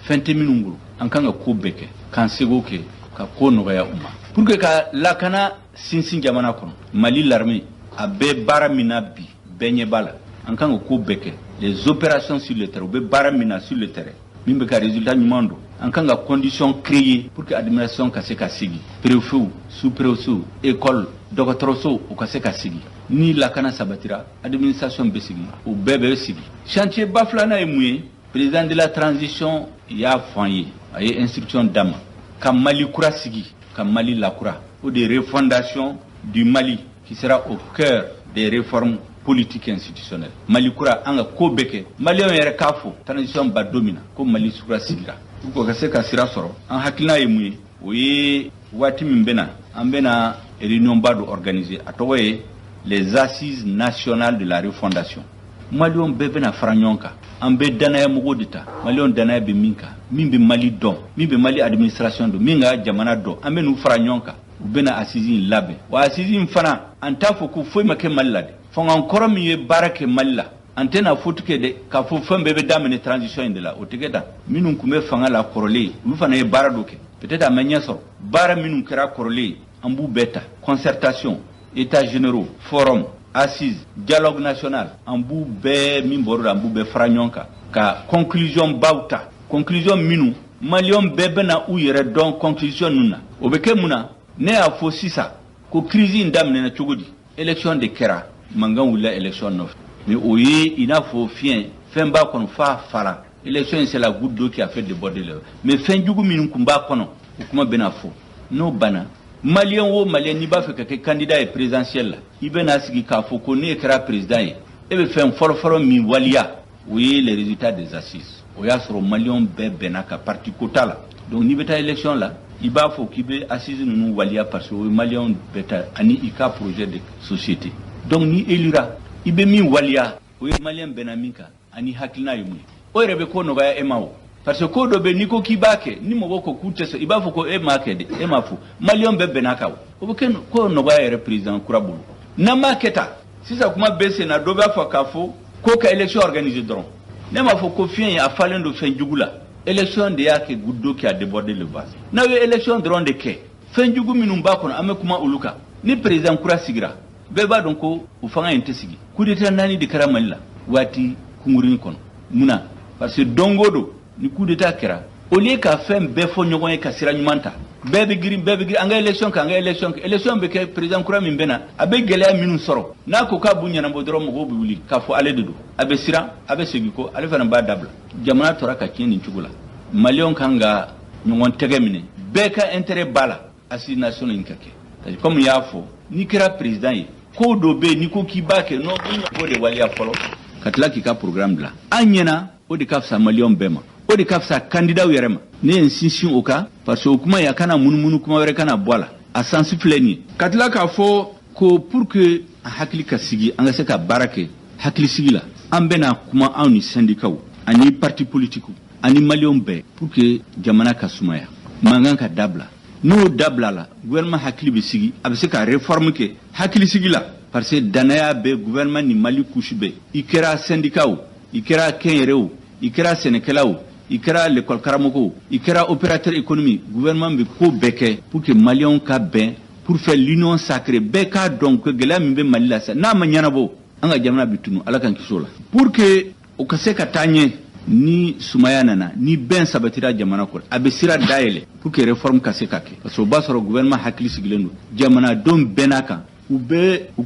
fɛn tɛ minnu bolo, an kan ka ko bɛɛ kɛ k'an seko kɛ ka ko nɔgɔya u ma pour que ka lakana sinsin jamana kɔnɔ. Mali l'armée a bɛ baara min na bi, bɛɛ ɲɛ b'a la. An kan ka ko bɛɛ kɛ, les opérations sur le terrain, u bɛ baara min na sur le terrain min bɛ ka résultat ɲuman don. An kan ka condition créer pour que administration ka se ka sigi, préfet, sous préfet, école, dɔgɔtɔrɔso, u ka se ka sigi. Ni lakana sabatira, administration bɛ sigi, o bɛɛ bɛ sigi. Chantier ba filanan ye mun ye? Président de la transition y'a fɔ an ye, a ye instruction d'a ma ka Mali kura sigi, ka Mali lakura. O de refondation du Mali qui sera au cœur des réformes politiques et institutionnelles. Mali kura, an ka ko bɛɛ kɛ, Maliyɛnw yɛrɛ k'a fɔ transition ba don min na ko Mali kura sigira. Pour que ka se ka sira sɔrɔ, an hakilina ye mun ye? O ye waati min bɛ na, an bɛna réunion ba dɔ organiser, a tɔgɔ ye les assises nationales de la refondation. Maliyɛnw bɛɛ bɛna fara ɲɔgɔn kan. An bɛ danaya mɔgɔw de ta, Maliyɛnw danaya bɛ min kan, min bɛ Mali dɔn, min bɛ Mali administration dɔn, min ka jamana dɔn. An bɛ n'u fara ɲɔgɔn kan, u bɛna assise in labɛn. Wa assise in fana, an t'a fɔ ko foyi ma kɛ Mali la dɛ. Fanga kɔrɔ min ye baara kɛ Mali la, an tɛna faute kɛ dɛ k'a fɔ fɛn bɛɛ bɛ daminɛ transition in de la. O tɛ kɛ tan. Minnu tun bɛ fanga la kɔrɔlen, olu fana ye baara dɔ kɛ, peut-être a ma ɲɛ sɔrɔ. Baara minnu kɛra kɔrɔlen, an b'u bɛɛ ta, concertation, états généraux, forum, assise, dialogue national, an b'u bɛɛ min bɔr'o la, an b'u bɛɛ fara ɲɔgɔn kan ka conclusion baw ta, conclusion minnu Maliyɛnw bɛɛ bɛna u yɛrɛ dɔn conclusion ninnu na. O bɛ kɛ mun na? Ne y'a fɔ sisan ko crise in daminɛna cogo di? Élection de kɛra, mankan wulila élection nɔfɛ, mais o ye i n'a fɔ fiɲɛ, fɛn b'a kɔnɔ f'a fara. Élection, c'est la goutte d'eau qui a fait déborder le, mais fɛn jugu minnu tun b'a kɔnɔ, o kuma bɛna fɔ. N'o banna, Maliyɛn o Maliyɛn n'i b'a fɛ ka kɛ candidat ye présidentiel la, i bɛna sigi k'a fɔ ko ne kɛra président ye, e bɛ fɛn fɔlɔfɔlɔ min waliya, o ye les résultats des assises. O y'a sɔrɔ Maliyɛnw bɛɛ bɛnna ka parti ko t'a la. Donc n'i bɛ taa élection la, i b'a fɔ k'i bɛ assise ninnu waliya parce que o ye Maliyɛnw bɛɛ ta, ani i ka projet de société. Donc ni élira, i bɛ min waliya, o ye Maliyɛn bɛnna min kan, ani hakilina ye mun ye. O yɛrɛ bɛ ko nɔgɔya e ma o, parce que ko dɔ bɛ, n'i ko k'i b'a kɛ, ni mɔgɔw ko k'u tɛ sɔn, i b'a fɔ ko e m'a kɛ dɛ, e m'a fɔ, Maliyɛnw bɛɛ bɛn'a kan. O bɛ kɛ ko nɔgɔya yɛrɛ président kura bolo. N'an m'a kɛ tan sisan, kuma bɛ sen na, dɔ b'a fɔ k'a fɔ ko ka élection organiser dɔrɔn. Ne m'a fɔ ko fiɲɛ in a falen don fɛn jugu la. Élection de y'a kɛ goutte d'eau qui a débordé le vase. N'aw ye élection dɔrɔn de kɛ, fɛn jugu minnu b'a kɔnɔ, an bɛ kuma olu kan. Ni président kura sigira, bɛɛ b'a dɔn ko o fanga in tɛ sigi. Coup d'état naani de kɛra Mali la waati kunkurunin kɔnɔ. Mun na? Parce que don o don ni coup d'état kɛra, au lieu ka fɛn bɛɛ fɔ ɲɔgɔn ye ka sira ɲuman ta, bɛɛ bɛ girin, bɛɛ bɛ girin an ka élection kɛ, an ka élection kɛ. Élection bɛ kɛ, président kura min bɛ na, a bɛ gɛlɛya minnu sɔrɔ, n'a ko k'a b'u ɲɛnabɔ dɔrɔn, mɔgɔw bɛ wuli k'a fɔ ale de don. A bɛ siran, a bɛ segin kɔ, ale fana b'a dabila. Jamana tora ka tiɲɛ nin cogo la. Maliyɛnw kan ka ɲɔgɔn tɛgɛ minɛ, bɛɛ ka intérêt b'a la assise nationale in ka kɛ, parce que comme n y'a fɔ, n'i kɛra président ye, ko dɔ bɛ yen, n'i ko k'i b'a kɛ, n'o b'o de waleya fɔlɔ ka tila k'i ka programme bila an ɲɛna. O de ka fisa Maliyɛnw bɛɛ ma, o de ka fisa candidat yɛrɛ ma. Ne ye n sinsin o kan parce que o kuma in, a kana munumunu, kuma wɛrɛ kana bɔ a la. A sens filɛ nin ye. Ka tila k'a fɔ Ko pour que an hakili ka sigi, an ka se ka baara kɛ hakilisigi la, an bɛna kuma, anw ni syndicats ani parti politique ani maliyɛnw bɛɛ, pour que jamana ka sumaya, mankan ka dabila. N'o dabila la, gouvernement hakili bɛ sigi, a bɛ se ka réforme kɛ hakilisigi la, parce que danaya bɛ gouvernement ni Mali couche bɛɛ. I kɛra syndicat o, i kɛra kɛnyɛrɛ o, i kɛra sɛnɛkɛla o, i kɛra l'école karamɔgɔ o, i kɛra opérateur économique, gouvernement bɛ ko bɛɛ kɛ pour que maliyɛnw ka bɛn, pour faire l'union sacrée. Bɛɛ k'a dɔn ko gɛlɛya min bɛ Mali la sisan, n'a ma ɲɛnabɔ, an ka jamana bɛ tunu. Ala k'an kisi o la. Pour que o ka se ka taa ɲɛ, ni sumaya nana, ni bɛn sabatira jamana kɔnɔ, a bɛ sira dayɛlɛ pour que réforme ka se ka kɛ, parce que o b'a sɔrɔ gouvernement hakili sigilen don, jamanadenw bɛnn'a kan, u bɛ u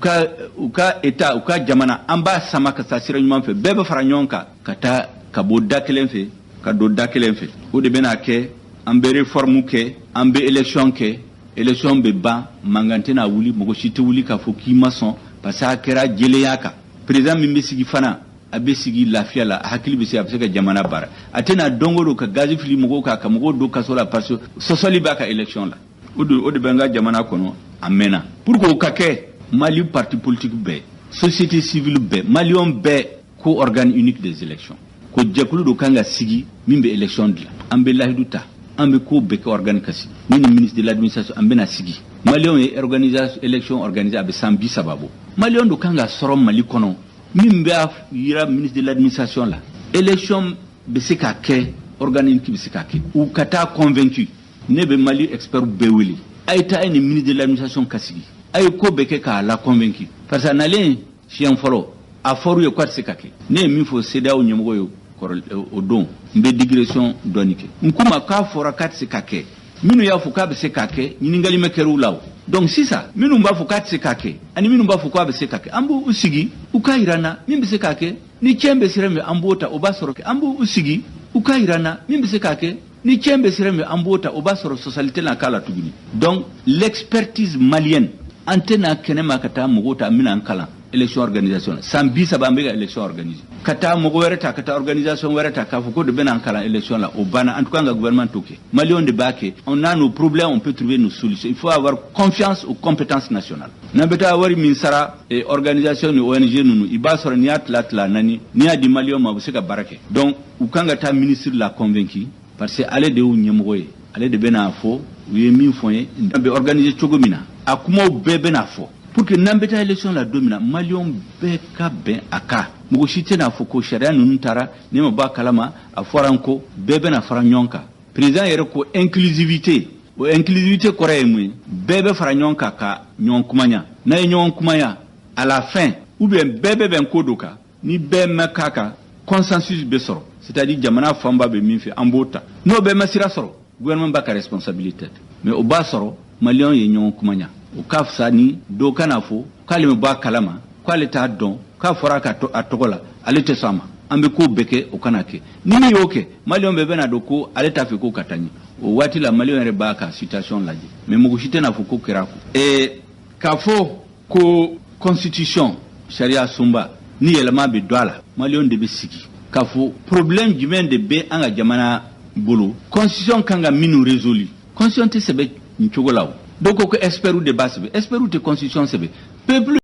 ka état, u ka jamana, an b'a sama ka taa sira ɲuman fɛ. Bɛɛ bɛ fara ɲɔgɔn kan ka taa, ka bɔ da kelen fɛ ka don da kelen fɛ. O de bɛna kɛ an bɛ réforme kɛ, an bɛ élection kɛ, élection bɛ ban, mankan tɛna wuli, mɔgɔ si tɛ wuli k'a fɔ k'i ma sɔn, parce que a kɛra jɛlenya kan. Président min bɛ sigi fana, a bɛ sigi lafiya la, a hakili bɛ se, a bɛ se ka jamana baara. A tɛna don o don ka gazi fili mɔgɔw kan, ka mɔgɔw don kaso la, parce que sɔsɔli b'a ka élection la. O de bɛ n ka jamana kɔnɔ a mɛnna. Pour que o ka kɛ, Mali parti politique bɛɛ, société civile bɛɛ, maliyɛn bɛɛ ko organe unique des élections, ko jɛkulu dɔ kan ka sigi min bɛ élection dilan. An bɛ lahidu ta, an bɛ ko bɛɛ kɛ organe ka sigi. Ni ministre de l'administration, an bɛna sigi. Maliyɛnw ye organisation élection organisée, a bɛ san 30 bɔ. Maliyɛn dɔ kan ka sɔrɔ Mali kɔnɔ min b'a yira ministre de l'administration la, élection bɛ se ka kɛ, organe unique bɛ se ka kɛ. U ka taa convaincu. Ne bɛ Mali expert bɛɛ wele, a ye taa, e ni ministre de l'administration ka sigi, a ye ko bɛɛ kɛ k'a la convaincu, parce que a nalen siɲɛ fɔlɔ, a fɔr'u ye k'a tɛ se ka kɛ. Ne ye min fɔ CEDEAO ɲɛmɔgɔ ye kɔrɔ o don, n bɛ digression dɔɔni kɛ. N ko ma k'a fɔra k'a tɛ se ka kɛ, minnu y'a fɔ k'a bɛ se ka kɛ, ɲininkali ma kɛra u la o. Donc sisan, minnu b'a fɔ k'a tɛ se ka kɛ ani minnu b'a fɔ k'a bɛ se ka kɛ, an b'u sigi, u k'a yira n na min bɛ se ka kɛ. Ni tiɲɛ bɛ sira min, an b'o ta. O b'a sɔrɔ an b'u sigi, u k'a yira n na min bɛ se ka kɛ. Ni tiɲɛ bɛ sira min, an b'o ta. O b'a sɔrɔ sɔsɔli tɛna k'a la tuguni. Donc l'expertise malienne, an tɛna kɛnɛma ka taa mɔgɔw ta an bɛna an kalan élection organisation. San 30 an bɛ ka élection organiser, ka taa mɔgɔ wɛrɛ ta, ka taa organisation wɛrɛ ta, k'a fɔ ko de bɛna an kalan élection la, o banna. En tout cas, an ka gouvernement t'o kɛ, maliyɛnw de b'a kɛ. On a nos problèmes, on peut trouver nos solutions. Il faut avoir confiance aux compétences nationales. N'an bɛ taa wari min sara organisation ni ONG ninnu, i b'a sɔrɔ n'i y'a tila tila naani, n'i y'a di maliyɛnw ma, u bɛ se ka baara kɛ. Donc u kan ka taa ministre la convaincu, parce que ale de y'u ɲɛmɔgɔ ye, ale de bɛna fɔ u ye min fɔ n ye, an bɛ organiser cogo min na, a kumaw bɛɛ bɛna fɔ, pour que n'an bɛ taa élection la don min na, maliyɛnw bɛɛ ka bɛn a kan. Mɔgɔ si tɛna fɔ ko sariya ninnu taara ne ma bɔ a kalama, a fɔra n ko. Bɛɛ bɛna fara ɲɔgɔn kan. Président yɛrɛ ko inclusivité. O inclusivité kɔrɔ ye mun ye? Bɛɛ bɛ fara ɲɔgɔn kan ka ɲɔgɔn kumaya. N'a ye ɲɔgɔn kumaya, à la fin, ou bien bɛɛ bɛ bɛn ko dɔ kan, ni bɛɛ ma k'a kan, consensus bɛ sɔrɔ, c'est à dire jamana fanba bɛ min fɛ, an b'o ta. N'o bɛɛ ma sira sɔrɔ, gouvernement b'a ka responsabilité, mais o b'a sɔrɔ maliyɛnw ye ɲɔgɔn kumaya. O ka fisa ni dɔ kana fɔ k'ale ma bɔ a kalama, k'ale t'a dɔn, k'a fɔra a tɔgɔ la, ale tɛ sɔn a ma. An bɛ ko bɛɛ kɛ, o kana kɛ. Ni min y'o kɛ, maliyɛnw bɛɛ bɛna dɔn ko ale t'a fɛ ko ka taa ɲɛ. O waati la, maliyɛnw yɛrɛ b'a ka situation lajɛ, mais mɔgɔ si tɛna fɔ ko kɛra ko k'a fɔ ko constitution, sariya sunba ni yɛlɛma bɛ don a la. Maliyɛnw de bɛ sigi k'a fɔ problème jumɛn de bɛ an ka jamana bolo, constitution kan ka minnu résolu. Constitution tɛ sɛbɛn nin cogo la. O dɔw ko experts de b'a sɛbɛn, experts tɛ constitution sɛbɛn. Peuple